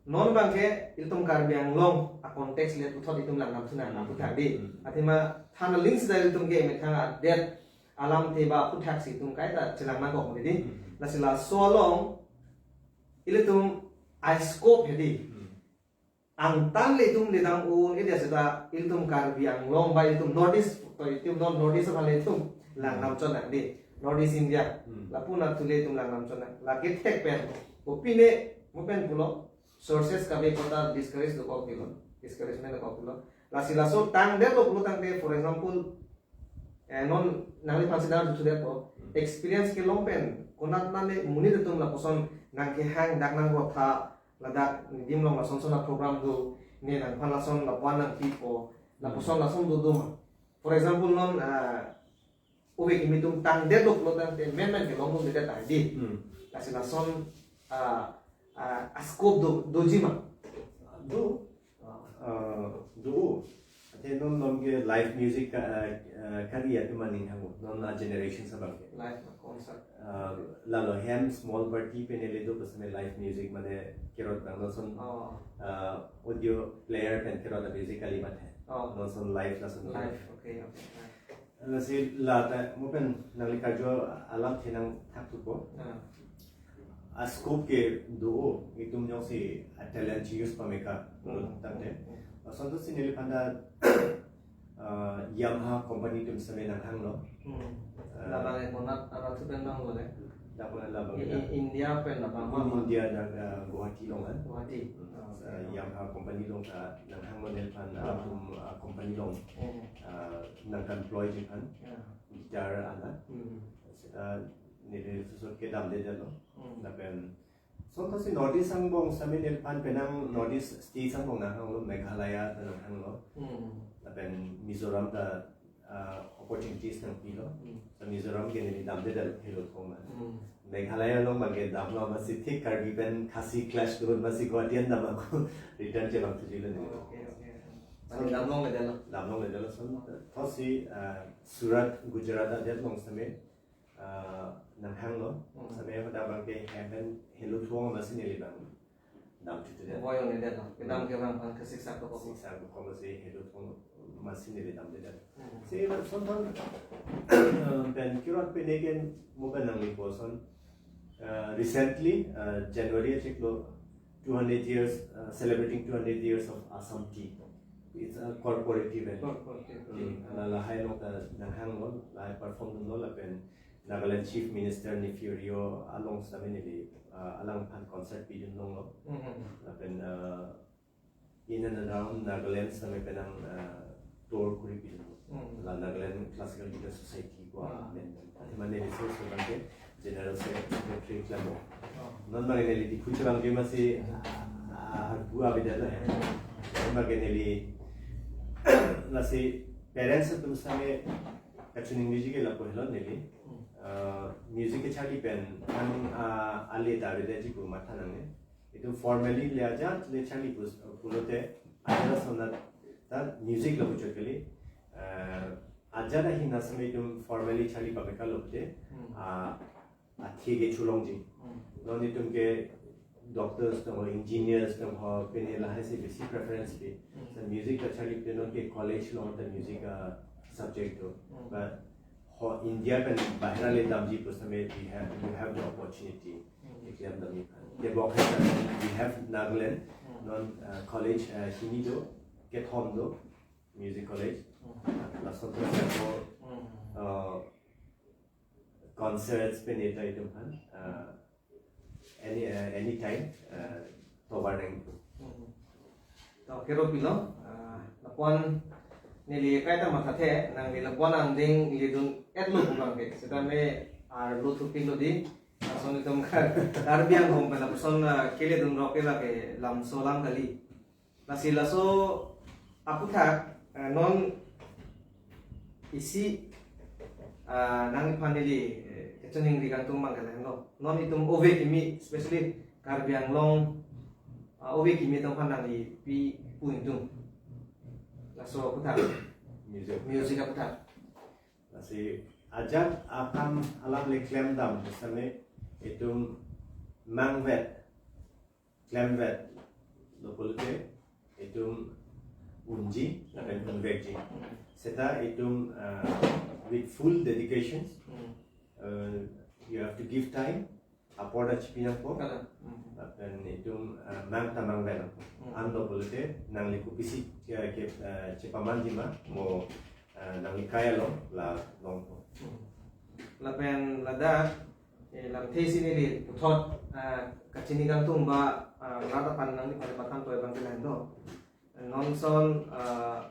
non abang ke ilitum Karbi Anglong a context le puthot itum langnam thu nang Hmm. aphuthak di. Hmm. Athema than aling sida ilitum ke emethang adet alamthe ba aphuthak si itum kaita chelang nangkok di. Hmm. Lasi laso along ilitum a scope hedi. Hmm. Angtan le itum ledam un, ilitum seta ilitum Karbi Anglong ba ilitum North East, to itum non North East aphan le itum langnam chot nang di. North East India. Hmm. Lapu na thu le itum langnam chot nang. Lake thek pen. Kopine mo pen pulo. Sources kave kota discourage dokok dilo. Discouragement dokok dilo. Lasi laso tangdet lo pulo tangte, for example, eh, non nangliphan si nang juthu detpo. Experience kelong pen. Konat nale monit atum lapuson nangkehang dak nangrotha ladak Nidim along lason son a program do. Ne nangphan lason lapuan nangpipo. Lapuson lason do do ma. For example, non, ah, ove kimi atum tangdet lo pulo tangte men men kelong dundedet tahai di. Hmm. Lasi lason, ah, ah, a scope do, doji ma. Do. Ah, Uh, do. Athe non non ke live music ka, uh, uh, kari atum aning hango. Non a generation abang ke. Live ma concert. Uh, lalo hem small party pen le do pen sitame live music mane kerot abang non son, Oh, uh, audio player pen kerot a music kali mate. Oh. Non son live lason. Live, okay, okay. Lasi lata mo pen nangli karju alamthe nangthak thupo. Ah. A scope ke do, itum ajoksi a talent use pameka. Hmm. Tangte. Hmm. Asonthotsi neliphan ta, uh, Yamaha company atum sitame nanghanglo. Hmm. Ah. Labang e konat arat thu pen bang lo le. Dak mana labang I- dak. I- India pen labang bang. India dak, uh, Guwahati along, eh. Guwahati. Uh, Ah, uh, Yamaha company along, uh, nanghanglo neliphan, Ah. uh, company along, Hmm. uh, nangkan employ ji aphan, Ya. guitar ala. Hmm. Uh, neli susut kedamdedetlo. Hmm. Lapen asonthotsi North East angbong sitame neliphan penang North East states angbong nanghanglo, Meghalaya ta nanghanglo. Hmm. Lapen Mizoram ta, uh, opportunities nangpilo. Hmm. So Mizoram ke neli damdedet helo thoma. Hmm. Meghalaya along abang ke damlo amatsi thik Karbi pen Khasi clash do amatsi Guwahati an dam ako return chevang thuji lo neli. Okay, okay. Mane damlongledetlo. Damlongledetlo. Asonthotsi, uh, Surat, Gujarat adet along sitame, uh, nanghanglo. Hmm. Sitame hadak abang ke hem pen helo thoma amatsi neli abang Dam chutu de. Boy on de lo. Kedam ke bang pan kesik sak to kok. Siksa ko koma si hedu thong masi neli damde de. Hmm. Si la sonthang pen kirot pen eken mo pen nangli puson. Uh, recently, uh, January achiklo two hundred years, uh, celebrating two hundred years of Assam tea. It's a corporate event. Kok kok. Hmm, la lahai along ta nanghanglo, lahai perform dunlo lapen Nagaland Chief Minister Neiphiu Rio along sitame neli, uh, alangphan concert pidun longlo. Hmm. Lapen uh, in and around Nagaland sitame penang uh, tour kuri pidun. Hmm. La Nagaland Classical Guitar Society ko Hmm. amen. Mane resource abang ke General Secretary klamo. Oh. Non bang neli di kuchu bang ke masi ah, ah, gua beda lah ya. Non bang neli lasi parents atum sitame kachining music ke lapu helo neli. Hmm. Uh, music kecharli pen an uh, ale ta beda ji pu matha nangne. Itum formally le ajat le charli pus pulote ajat asonat ta music lapu chot kali. Uh, ajat ahin asme itum formally charli pameka lote. Hmm. Uh, athe ke cholongji. Hmm. Non itum ke doctors tong ho, engineers tong ho, pine lahai si besi preference pi. Hmm. So music ta charli pen non ke college along ta music uh, subject do. Hmm. But ho India pen bahira le damji pu sitame we have, we have the opportunity. Hmm. Keklem damji. Tebok hai we have Nagaland Hmm. non uh, college uh, hini do, kethom do, music college. Hmm. Lason to ko Hmm. uh, concerts pen eta itum han uh, any uh, anytime uh, tovar nang. Hmm. To kero pilo, ah, lapu-an neli kaita mathathe, nangli lapu-an angdeng ledun-etlo pu bang ke. Sitame arlo thupilo di, lason itum Kar-, Karbi Anglong pen lapuson ah, keledunrok ke lake lamso alam kali. Lasi laso aputhak, eh, non isi ah, nangphan neli eh, kachiningri kangtung abang ke lahenlo. Non itum ove kimi, especially Karbi Anglong ah, ove kimi atum aphan nangli pi pu ingtung. Laso aputhak, Music. Music aputhak. Lasi ajat akam alam le klem dam sitame itum mangvet, klemvet lo pulote itum unji lapen unvekji. Seta itum uh, with full dedication Hmm. uh, you have to give time, apor ta chipi nangpo. Kalang. Hmm. Lapen itum uh, mang ta mangvet nangpo. Hmm. Anlo pulote nangli kopisi uh, ke uh, chepamanji ma mo uh, nangli kai along la longpo. Hmm. Lapen ladak eh, lamthe si neli puthot ah, kachini kangtung ba ah, rat aphan nangliphan pathan toy abang ke lahenlo. Non son ah,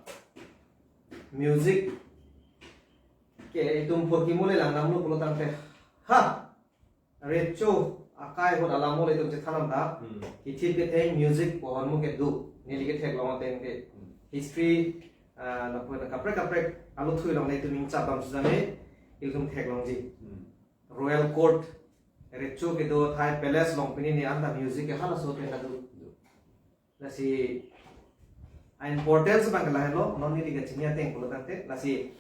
music ke itum phurkimo le lang damlo pulo tangte, ha, recho akai ahut alam le itum chethan dam ta. Hmm. Kithip ketheng music pohon mo ke do, neli ketheklong ateng ke. Hmm. History ah, lapu-an kaprek kaprek alutthu along le itum ingchap dam sitame ilitum theklongji. Hmm. Royal Court, recho kedo athai palace along pini ni anta music ke halaso pen kado. Lasi a importance abang ke lahenlo, non neli kachini ateng pulo tangte. Lasi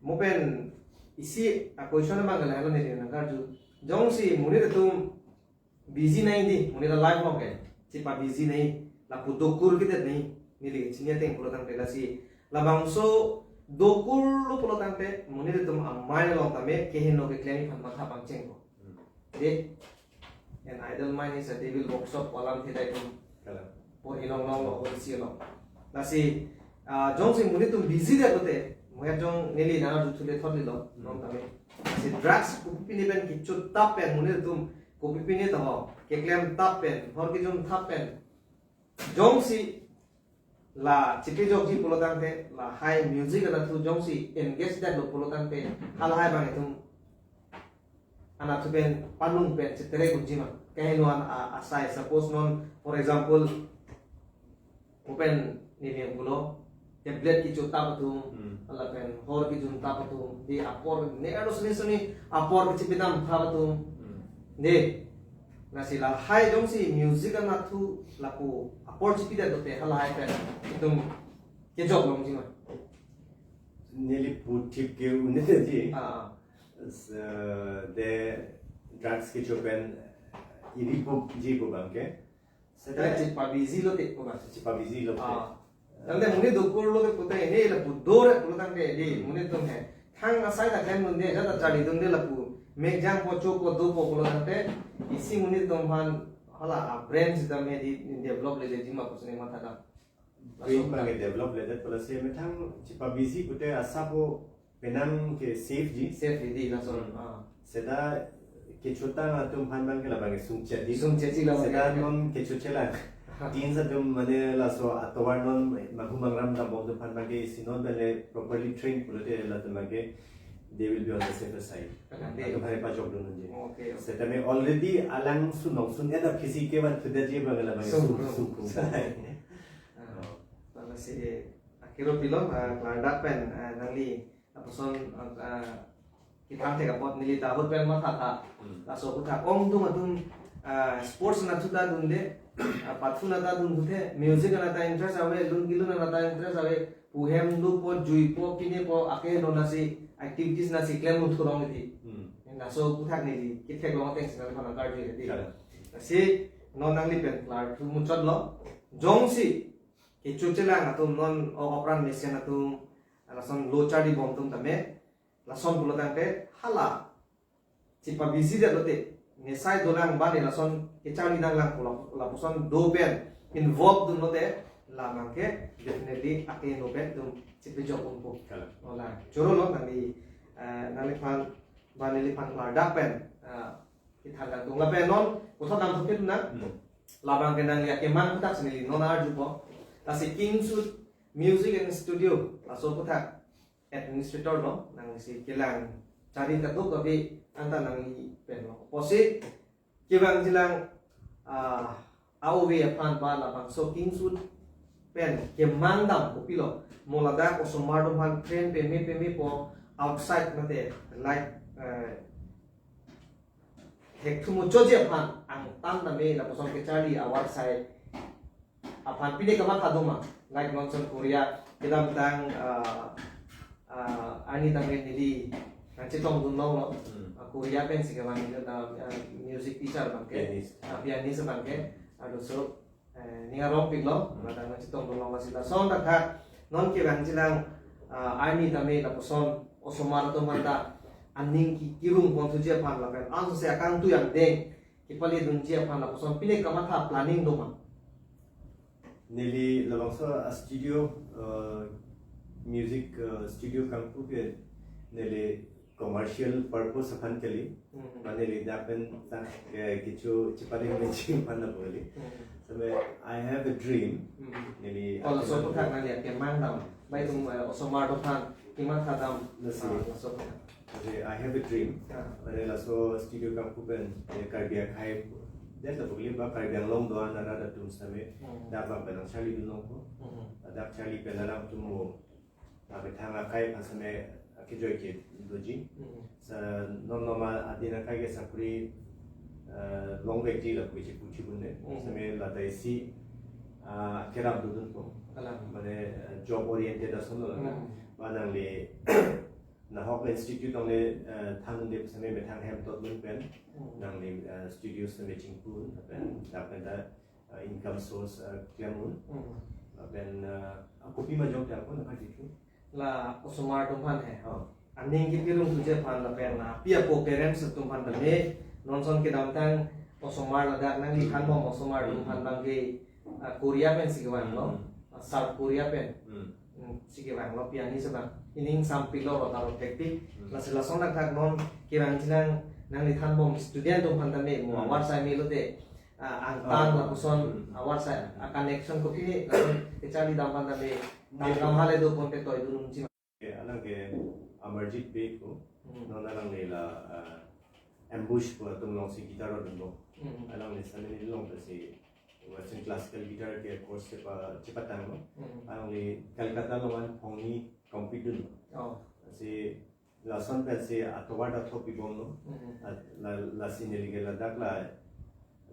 mo pen isi a question abang ke lahenlo neli nangkarju. Jongsi monit atum busy nai di, monit a life along ke chepa busy nai, lapu dokur kedet nai, neli kachini ateng pulo tangte. Lasi labangso dokur lo pulo tangte, monit atum a mind along tame kehingno keklemji aphan matha pangchengpo. Hmm. De, an idle mind is a devil workshop pu alamthe ta itum Kalang. porhi longlonglo, porhi si along. Lasi ah, jongsi monit atum busy det lote, mo ya jong neli nangkarju thule thot lilo, Hmm. non tame. Lasi drugs kopipine pen kecho tap pen monit atum kopipine ta ho, keklem tap pen, hor kejun tap pen. Jongsi la chipejokji pulo tangte, lahai music anatthu jongsi engage det lo pulo tangte, halahai abang itum anatthu pen panung pen chetere kunji ma. Kaheno an a, asai, suppose non, for example, mo pen neli nangpulo, tablet kecho tap atum, Hmm. lapen hor kejun tap atum, di apor ne aro sini sini apor kechipidam tap atum. Hmm. De, lasi lahai jongsi music anatthu lapu apor chipidet lote halahai pen itum kejok longji ma. Neli puthip ke unetji. Ah, S- uh, the drugs kecho pen iri pupji pu abang ke. Seta chipabisi lote ko ba. Chipabisi lote. Ah. Tangte monit dokur lote pute he lapu dore pulo tangte di monit atum he. Thang asai ta klem dunde, jat ta charli dunde lapu. Mek jangpo, chopo, dopo pulo tangte isi monit atum aphan hala a brain system he di develop le jima pu sini matha dam. Brain abang ke develop le det pulo si methang chipabisi pute asap penang ke safe ji. Safe ji di lason. Hmm. Ah. Seta kechotang atum aphan abang ke labang ke sungchet di. Sungchet si labang seta ke. Non kechochelang. Teens atum mane laso atovar non mahu mangram dambom atum aphan abang ke si non bele properly trained pulote latum abang ke they will be on the safer side. Kalang de. Atum hari pajok dun je. Okay, okay. Seta me already alang sunong sun ada phisi ke van thuda je abang labang ke sung, sung, sung, sung. Ah. Oh. Lasi akiro pilo, ah, klardak pen, ah, nangli lapuson, ah, ah, kithang thek apot neli ta ahut pen matha tha. Hmm. Laso aputhak ongdung atum, ah, sports anatthu ta dunde, ah, pathu anatta dun thuthe, music anatta interest ave, lun kelun anatta interest ave, pu hem lupo, juipo, kinepo, ake no nasi activities nasi klem un thurong di. Hmm. Laso aputhak neli kethek long ateng si nangli aphan nangkarju di. Kalang. Lasi non nangli pen klarthu muchot lo. Jongsi kechochelang atum non o apran mesen atum, lason lo charlibom atum tame, lason pulo tangte hala chipabisi det lote, nesai dolang bani lason kecharli danglang pulo, lapuson do pen involve dun lote, labang ke definitely ake no pen atum chipejok unpo. Kalang. Ola choro lo nangli, eh, nangliphan, ba neliphan klardak pen, eh, kethang kangtung lapen non puthot nangthu pin na. Hmm. Labang ke nangli akemang aputhak si neli non arjupo. Lasi King Sud Music and Studio laso aputhak administrator lo, nangsi kelang charli kadokave anta nangli pen lo. Pusi kevangjilang, ah, a-ove aphan ba labangso King Sud pen kemang dam kopilo, mo ladak osomar atum aphan train peme pemepo outside mate like, eh, thekthu muchotji aphan angtan tame lapuson kecharli awar sai aphan pine kamatha doma, like non son Korea kedamtang, ah, ah, arni tame neli nangchetong dun longlo. Hmm. Ah, Korea pen si kevang, ah, ah, music teacher abang ke, pianist, ah, pianist abang ke, adoso, eh, ning arong piklo, hmm, ladak nangchetong dun long lasi lason dak non kevangjilang, ah, arni tame lapuson osomar atum anta aning ki kirung ponthuji aphan lapen ansose akangtui angdeng kepale dunji aphan lapuson pine kamatha planning doma? Neli labangso a-studio, uh, music, uh, studio kangpu ke neli commercial purpose aphan kali. Hmm. Mane neli dak pen ta, eh, kecho chipale meching aphan lapu kali. Hmm. Same I have a dream. Hmm. Neli oh, laso akan aputhak nangli akemang dam. Ba itum, eh, osomar atum aphan kematha dam. Lasi. Ah, laso aputhak. Lasi I have a dream. Ah. Mane laso studio kangpu pen, eh, Karbi akhei, det lapu kali ba Karbi Anglong do-an arat atum same, hmm, dak abang pen nangcharli dun longpo. Hmm. Dak charli pen alangtum mo, ah, methang akai aphan same akejoi ke doji. Hmm. Sa non non ma adin akai ke sakuri, eh, longvekji lapu kechipu chibun de. Hmm. Same lata isi, ah, kerap dodunpo. Kalang. Mane, eh, job oriented ason lo la. Hmm. Ba nangli nahok institute along le, eh, than unde same methang hem tot dun pen, hmm, nangli, eh, studio same chingpun pen, dak pen ta, eh, income source, eh, klem un. Hmm. Pen, eh, kopi ma jok ta ko na kajithu. La osomar atum aphan he. Oh. Aning kipirung thuji aphan lapen, ah, pi apo parents atum aphan tame, non son kedamtang osomar ladak nangli thanbom osomar atum aphan abang ke, ah, Korea pen si kevang lo, hmm, ah, South Korea pen. Hmm. Hmm, si kevang lo pianist abang. Ining sampik lo rota ro tektik. Hmm. Lasi lason dak non kevangjilang nangli thanbom student atum aphan tame mo, hmm, awar sai me lote, ah, angtan, oh, lapuson, hmm, awar sai, ah, connection kopine lason kecharli dam aphan tame, hmm, tangka hale do ponte toi dun unji. Alang ke Amarjit Bey ko, hmm, non alangli la, ah, Ambush pu atum along si guitar rodunbom. Hmm. Alangli same neli along ta si Western classical guitar ke course chepa, chepatanglo. Hmm. Alangli Calcutta along an phongni compete dunlo. Oh. Si lason pen si atovar ta thopibomlo. Hmm. La, la, lasi neli ke ladak la,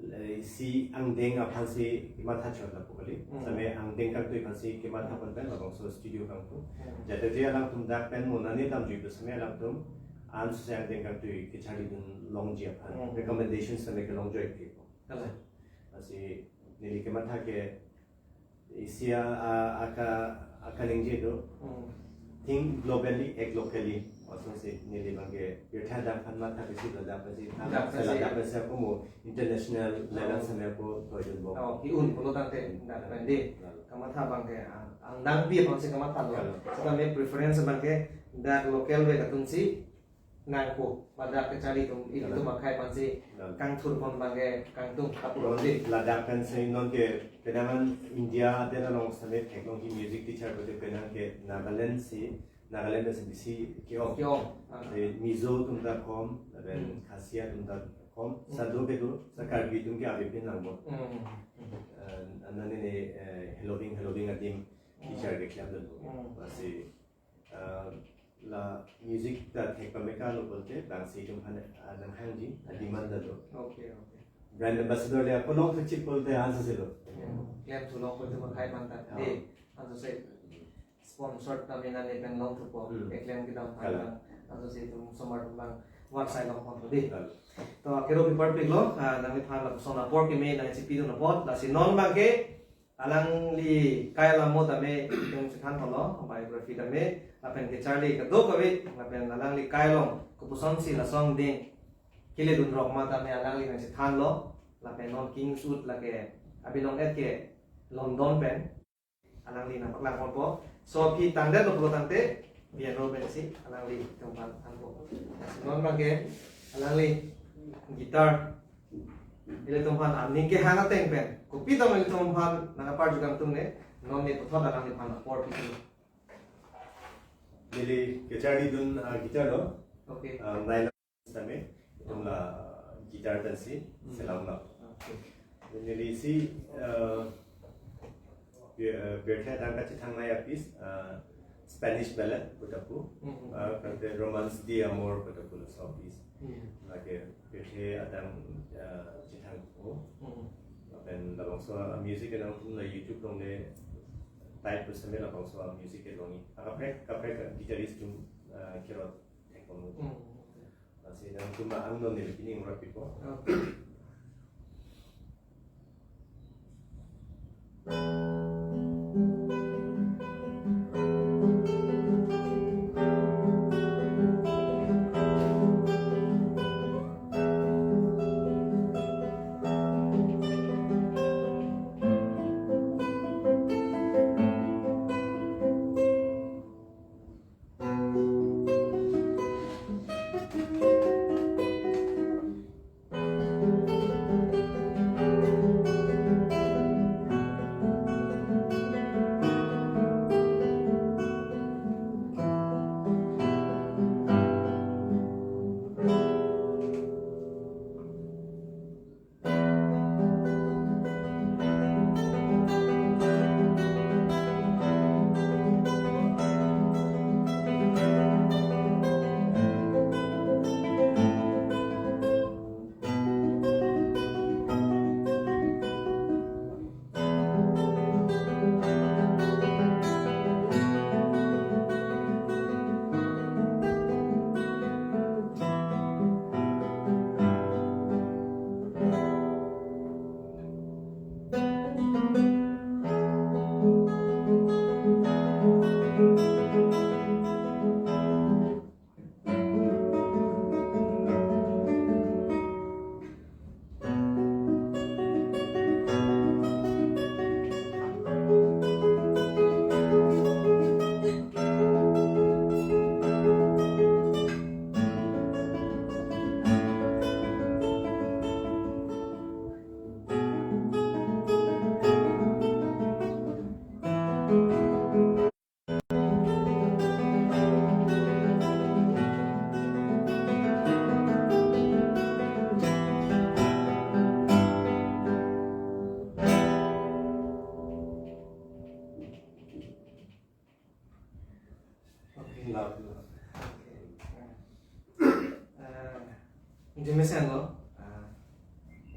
eh, si angdeng aphan si kematha chot lapu kali. Hmm. Same angdeng kangtui aphan si kematha pon pen labangso studio kangpu. Hmm. Jate je alangtum dak pen mo nani damjui pu same alangtum ansose angdeng kangtui kecharli dun longji aphan, hmm, recommendation same kelongjoi ke. Kalang. Lasi Neli kematha ke isi a, a, aka, akaningje do. Hmm. Think globally, act locally. Asonsi neli abang ke pirthe adang aphan matha besi ladak pensi, ladak pensi, ladak pensi ako mo international level, oh, sampai ako toidun bom. Oh, ki-un pulo tangte, hmm, dak pen di. Lalu. Kamatha abang ke, ang, angdeng pi aphansi kamatha lo. Lalu. Setame preference abang ke dak local ave atum si nangpo, ladak kacharli atum, ilitum, lalu, akhei aphansi, lalu, kangthur pon abang ke kangtung kapu, lalu, rode. Ladak pensi non ke, penang an India adet along setame theklongji music teacher pute penang ke Nagaland si, Nagaland pensi besi ke-ong. Ke-ong. Ah. Si Mizo atum ta kom, lapen, hmm, Khasi atum ta kom, hmm, sado kedo, sa Karbi atum ke avepin lang mo. Hmm. Eh, anani ne, eh, Heloving, Heloving adim, hmm, teacher keklemdun lo. Hmm. Lasi, ah, la music ta thek pame ka lo pulote, bang si itum aphan, ah, nanghangji, ah, demand ta do. Okay, okay. Brand ambassador le ako longthekchit pulote ansose lo. Hmm. Klemthu long pulote ma khai man ta. Oh. Eh, ansose sponsor ta mina ne pen longthupo. Hmm. Keklem kedam aphan, kalang, bang ansose itum osomar atum abang varsai longponpo di. Kalang. To, akero pi parpik lo, ah, nangliphan lapuson apor keme nangchipidun apot, lasi non abang ke, alangli kai alam mo tame itum chethan thotlo, biography tame, lapen kacharli kadokave, lapen alangli kai along kopusonsi lason ding keledun rok ma tame alangli nangchethanlo, lapen non Kingswood lake abinong et ke London pen alangli nangpaklang ponpo. So aphi tangdet lo pulo tangte, piano pensi alanglitum aphan thanpo. Non abang ke alangli guitar ilitum aphan aning kehang ateng pen, kopi tame ilitum aphan nangpar jukang tung ne, non ne puthot alangliphan apor pidun. Neli kacharlidun, ah, guitar lo. Okay. Ah, nai lo sitame, itum la guitar pensi, hmm, selam lo. Okay. Neli si, ah, Pi-, eh, pirthe adang kachethangnei a-piece, ah, Spanish ballad pu ta pu, mhm, ah, kante Romance de Amor pu ta pu laso a-piece. Mhm. Lake pirthe adang, ah, chethangpo. Mhm. Lapen labangso a-music ke nangtum la YouTube along le type pu sitame labangso a-music ke longji. Akaprek, kaprek guitarist atum, ah, kerot thekponpo. Mhm. Lasi nangtum angno neli pining rat pipo. Okay. Okay. Love, love. Okay. Uh, Jameson lo. Uh,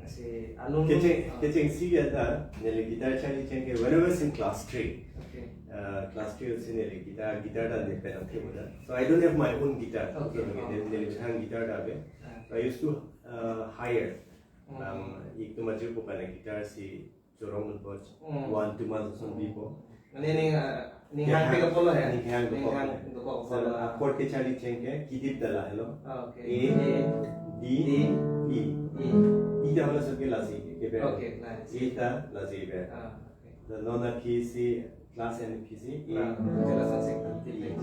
si alum, kecheng, uh, kechengsi ke ta, neli guitar charli cheng ke when I was in class three. Okay. Uh, class three si neli guitar, guitar ta ne pen ang thebo ta. So I don't have my own guitar. Okay. So, oh, neli, neli, okay, methang guitar ta ave. Uh. So I used to, uh, hire. Mm. Um, ik tu maju ko kana guitar si chorong nutbot. Hmm. One, two months ason Hmm. bipo. Mane ning, ah, ning Ning hang hang. pik apotlo he? Ning hang Ning dokok hang le. dokok So, apotlo. ah, chord kecharli cheng ke, kidip dala helo. Ah, okay. A, A, D, D, E. E. E ta halaso ke lasi ke, keber. Okay, nice. E ta lasi keber. Ah, okay. The non aphi si, class N aphi si, A. Ah, jelas asik. E.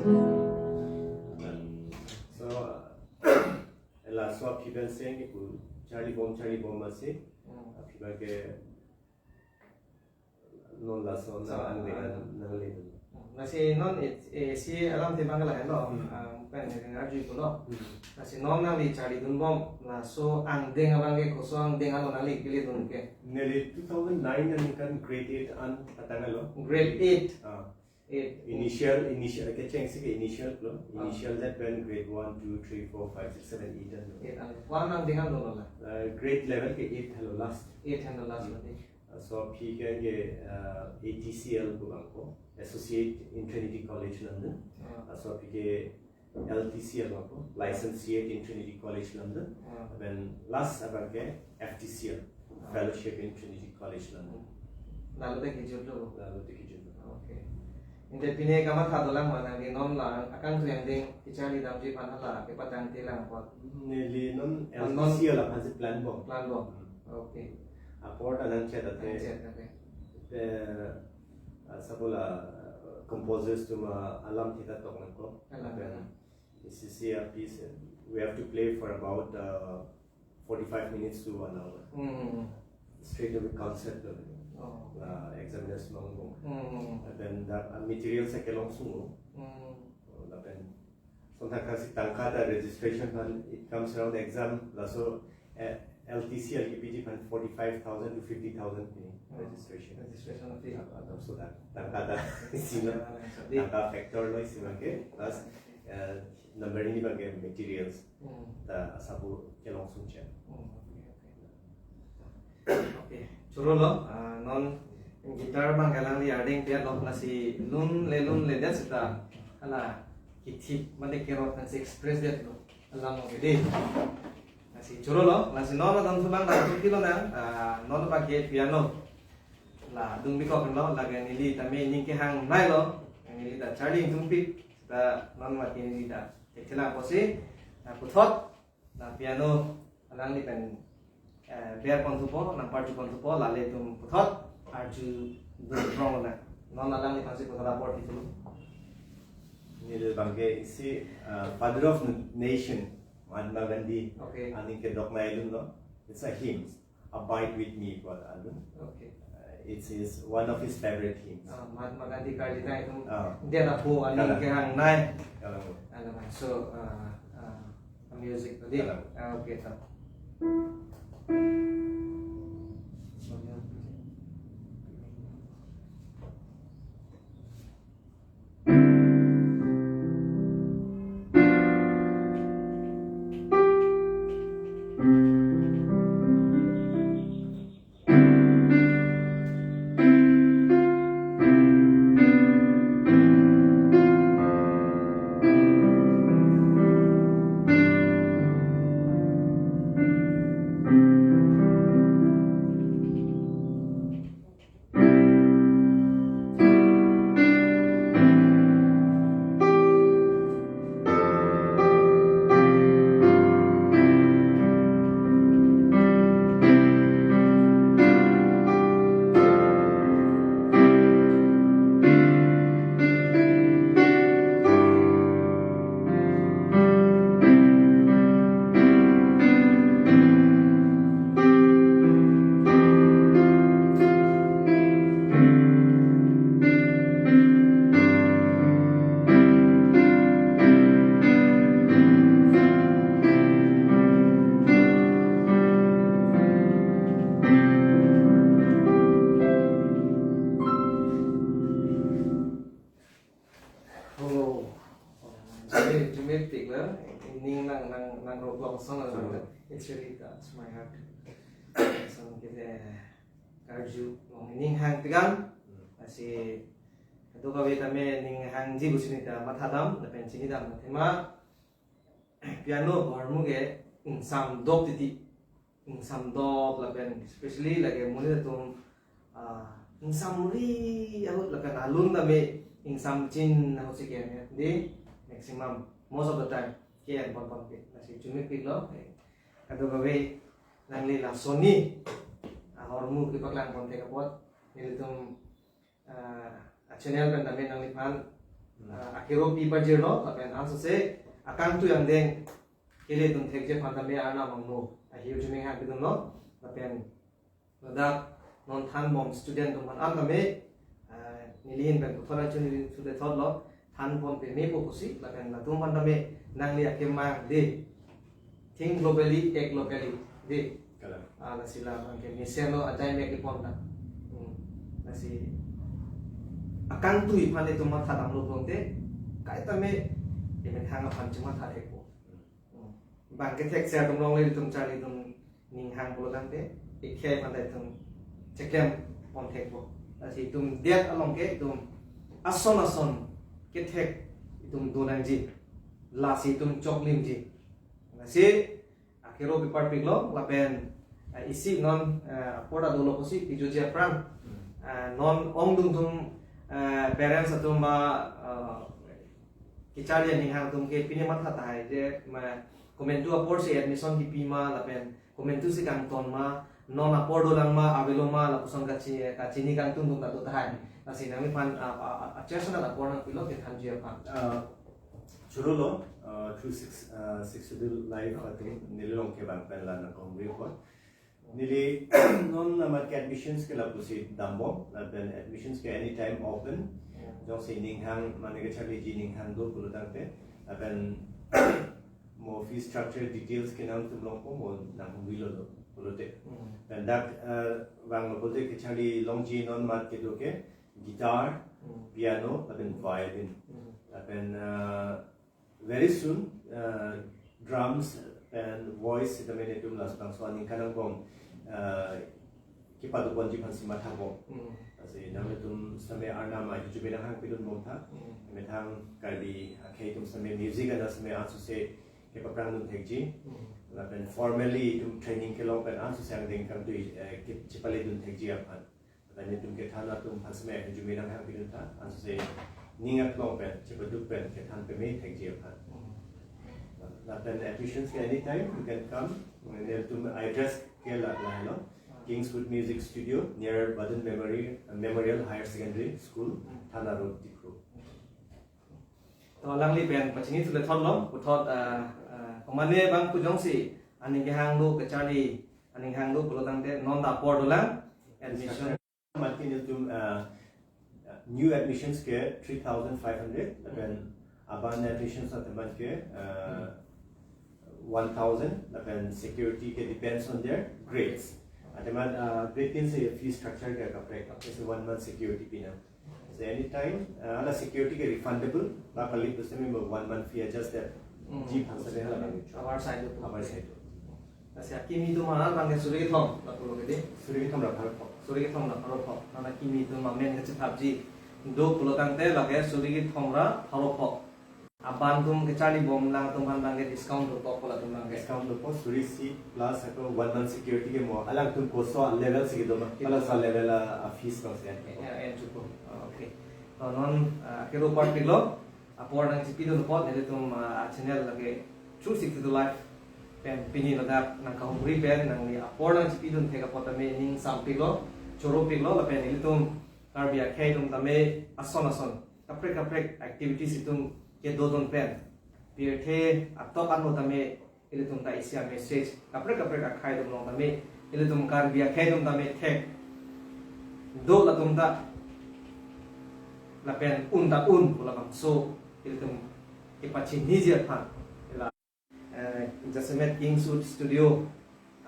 So, ah, laso aphi pen seng ke pu charlibom, charlibom asi. Hmm. Aphi abang ke non laso So, nang angdeng ah. nang le. Lasi non it, eh, isi alamthe abang ke lahenlo. Hmm. Ah, pen arju pulo. Hmm. Lasi non nangli charlidunbom, laso angdeng abang ke koson angdeng alo nangli keledun ke? Neli two thousand nine aningkan grade eight an patanglo. Grade eight? Ah. Eight. Initial, initial, kecheng si ke initial lo. Ah. Initial that pen grade one, two, three, four, five, six, seven, eight an lo. Eight an. Ko-an angdeng an dolo la? Uh, grade level ke eight helo last. Eight helo last Hmm. lo de. Uh, laso aphi ke, uh, A T C L pu abangpo, Associate in Trinity College London. Ah. Uh, laso aphi ke L T C L abangpo, Licentiate in Trinity College London. Ah. Then last abang ke F T C L, Ah. Fellowship in Trinity College London. Lalo te kejutlo. Lalo te kejutlo. Okay. Ante pine kamatha dolang ma nangli non la akangtui angdeng kecharli damji aphan hala kepatangte lang apot? Neli non Ah, non L T C L aphan si plan bom. Plan bom. Hmm. Okay. Apor ta nangchet ate. Nangchet ate. Te, ah, sabola, ah, composers atum alamthe ta tok nangkok. Alam. Then, this is a piece, uh, we have to play for about, uh, forty-five minutes to one hour. Hmm. Straight away concert lo. Oh. Uh, examiners long long. Hmm. And then the, uh, materials are kelong sungo. Hmm. Uh, lapen Sometimes kasi tangka ta registration aphan, it comes around exam, laso, eh, L T C, L K P G aphan forty-five thousand to fifty thousand pi Hmm. registration. Registration fee. Ah, ah, so that tangka ta isi lo, Ah, so di- tangka factor lo isi abang ke, plus, eh, number hini abang ke materials Hmm. ta asap pu kelong sungchen. Hmm, okay, okay. Okay, chorolo, ah, non guitar abang ke alangli ardeng pian lo, lasi lun le lun le det seta hala kithip mate kerot nangsi express detlo, alam lo ke de. Lasi chorolo, lasi non adon thu abang dam thu kilo nang, ah, non abang ke piano la dung bikok lo, lake neli tame ning kehang nai lo, neli ta charli ingtungpik, ta non mati neli ta thekthe lang apotsi, ah, puthot la piano alangli pen, eh, ber pon thupo, nang parju pon thupo, lale atum puthot arju dun prong na. Non alangliphan si puthot apor tithu. Neli abang ke isi, uh, Father of Nation, Mahatma Gandhi, Okay. aning kedok nai dun lo. It's a hymn, Abide with Me, pu adun. Okay. Uh, it's his, one of his favorite hymns. Ah, Mahatma Gandhi karli tang itum Ah. dia na po aning Kalang. kehang nai. Kalang. Alam, so, ah, ah, music tadi. Kalang. Ah, okay, tak. Oh, jadi cumi tik lah, ning nang nang nang roblok song lah, Hmm. It's really touch my heart. So kita karju, ning hang tegang, Hmm. Lasi kadokave tame ning hangji pusi neta mathadam, lapen chinidam athema piano ahormu ke ingsam dop titi. Ingsam dop lapen especially lake monit atum ah, ingsamri ahut lapen alun tame ingsamjin ahut si ke-en, dei, maximum, most of the time ke-en ponponpe. Lasi chomepiklo. Kadokave nangli lasonni ahormu kepaklang ponthek apot nelitum, ah, a-channel pen tame nangliphan, ah, akero pi parjirlo, lapen ansose akangtui angdeng kele dun thekji aphan tame Arnam angno ahiu chomeng hang pidunlo, lapen ladak non thanbom student atum aphan an tame, ah, neli ahin pen puthot achu neli chule thotlo, thanbom pemepo pusi, lapen latum aphan tame nangli akemang, dei, think globally, act locally, dei. Kalang. Ah, lasi la abang ke mesenlo ajai me kepon ta. Hmm. Lasi akangtui aphan itum matha damlo pulote, kaita me, imen hang aphan chomatha thekpo. Hmm. Bang kethekser atum along le itum charli itum ninghang pulo tangte, ikhei aphan ta itum cheklem ponthekpo. Lasi itum det along ke itum ason ason kethek itum do nangji. Lasi itum choklimji. Lasi akero pi parpiklo, lapen, eh, isi non, eh, apor ta dolo pusi pijuji aphrang. Eh, non ongdung atum, eh, parents atum ba, eh, kecharli aning hang atum ke pine matha tahai je, ma, komantu apor si admission kipi ma, lapen komantu si kangton ma, non apor dolang ma, avelo ma, lapuson kachi-, kachini kangtung atum ta do tahai. Lasi nangliphan, ah, ah, ah, suggestion apor nangpilo kethanji aphan. Ah, chorolo, ah, through six, ah, Sixth Schedule Live atum neli along ke bang pen la nangkahumri apot. Neli non amat ke admissions ke lapusi dambom, lapen admissions ke anytime open. Yeah. Jongsi ninghang, mane kecharliji ninghang do pulo tangte, lapen mo fee structure details ke nangtum longpo, mo nanghumrilo do pulote. Hmm. Lapen dak, eh, vanglo pulote kecharli longji non amat kedo ke guitar, Hmm. piano, lapen violin. Hmm. Lapen, eh, very soon, eh, drums and voice sitame netum labangso aningkan angbong, eh, kepadoponji aphansi mathapon. Hmm. Lasi nanglitum sitame Arnam ahiu chomeng hang pidunbom tha. Hmm. Methang Karbi akhei atum sitame music ana sitame ansose kepaklang dun thekji. Hmm. Lapen formally itum training kelong pen ansose angdeng kangtui, eh, ke-, chepale dun thekji aphan. Lapen netum kethan atum aphan sitame ahiu chomeng hang pidun tha, ansose ning aklong pen, chepaduk pen kethan peme thekji aphan. Lapen admissions ke anytime you can come. Netum address ke la, lahelo. Kingswood Music Studio near Vadun Memorial, Memorial Higher Secondary School, Thana Road, Diphu. To alangli pen pachini chule thotlo, puthot, ah, ah, komane bang pu jongsi aning kehang do, kecharli aning hang do pulo tangte non ta apor dolang, admission. Amat ke netum, uh, new admissions ke three thousand five hundred, lapen aban admissions atum amat ke, uh, one thousand, lapen security ke depends on their grades. Atum amat, uh, grade tin si fee structure ke kaprek, kaprek si one month security pinang. So anytime, uh, ala security ke refundable, ba kali pusitame mo one month fee adjust that. Hmm. Ji phansa de hala bang. Our side to. Our side to. Lasi akimi atum aphan bang ke suri kethom lapulo ke dei. Suri kethom ra pharo pho. Suri kethom ra pharo pho. Nana akimi atum amen kachethapji do pulo tangte lake suri kethom ra pharo pho. Aban atum kecharlibom lang atum aphan bang ke discount do pho, latum bang ke. Discount do pho, suri isi plus ako one month security ke mo. Alangtum koso level si kedo ma. Kedo. Alangso level a, a fees bang si. Ya, ya, cukup. Oh, okay. To non, ah, akero parpiklo. Apor nangchipidun apot nelitum, ah, channel lake True Sixty-two Live pen pini ladak nangkahumri pen nangli apor nangchipidun thek apot tame ning sampiklo, choropiklo, lapen nelitum Karbi akhei atum tame ason ason kaprek kaprek activities itum kedodun pen pirthe atok ano tame ilitum ta isi a-message kaprek kaprek akhei atum along tame, ilitum Karbi akhei atum tame thek do latum ta lapen un ta un pu labangso ilitum kepachiniji aphan. La, eh, jasemet Kingswood Studio,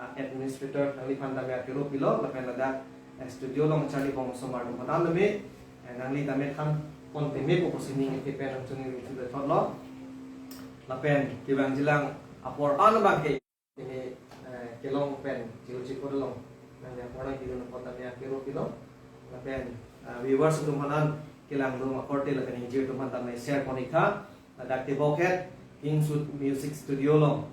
ah, administrator nangliphan tame akero pilo, lapen ladak, eh, studio along charlibom osomar atum aphan tame, eh, nangli tame thanpon pemepo pusi ning isi pen nangchuningri chule thotlo. Lapen kevangjilang apor an bang ke ini, eh, kelong pen, chiru chikur along nangli apor nangpidun apot tame akero pilo. Lapen, eh, viewers atum aphan an kelang dum akorte lapen ingjir atum aphan tame share pon-ik tha. Ladak tebokhet Kingswood Music Studio along,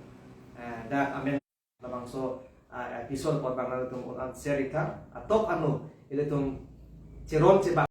eh, dak amen labangso, ah, episode apot bang nangtum un an share-ik tha. Atok ano ilitum cheron chebak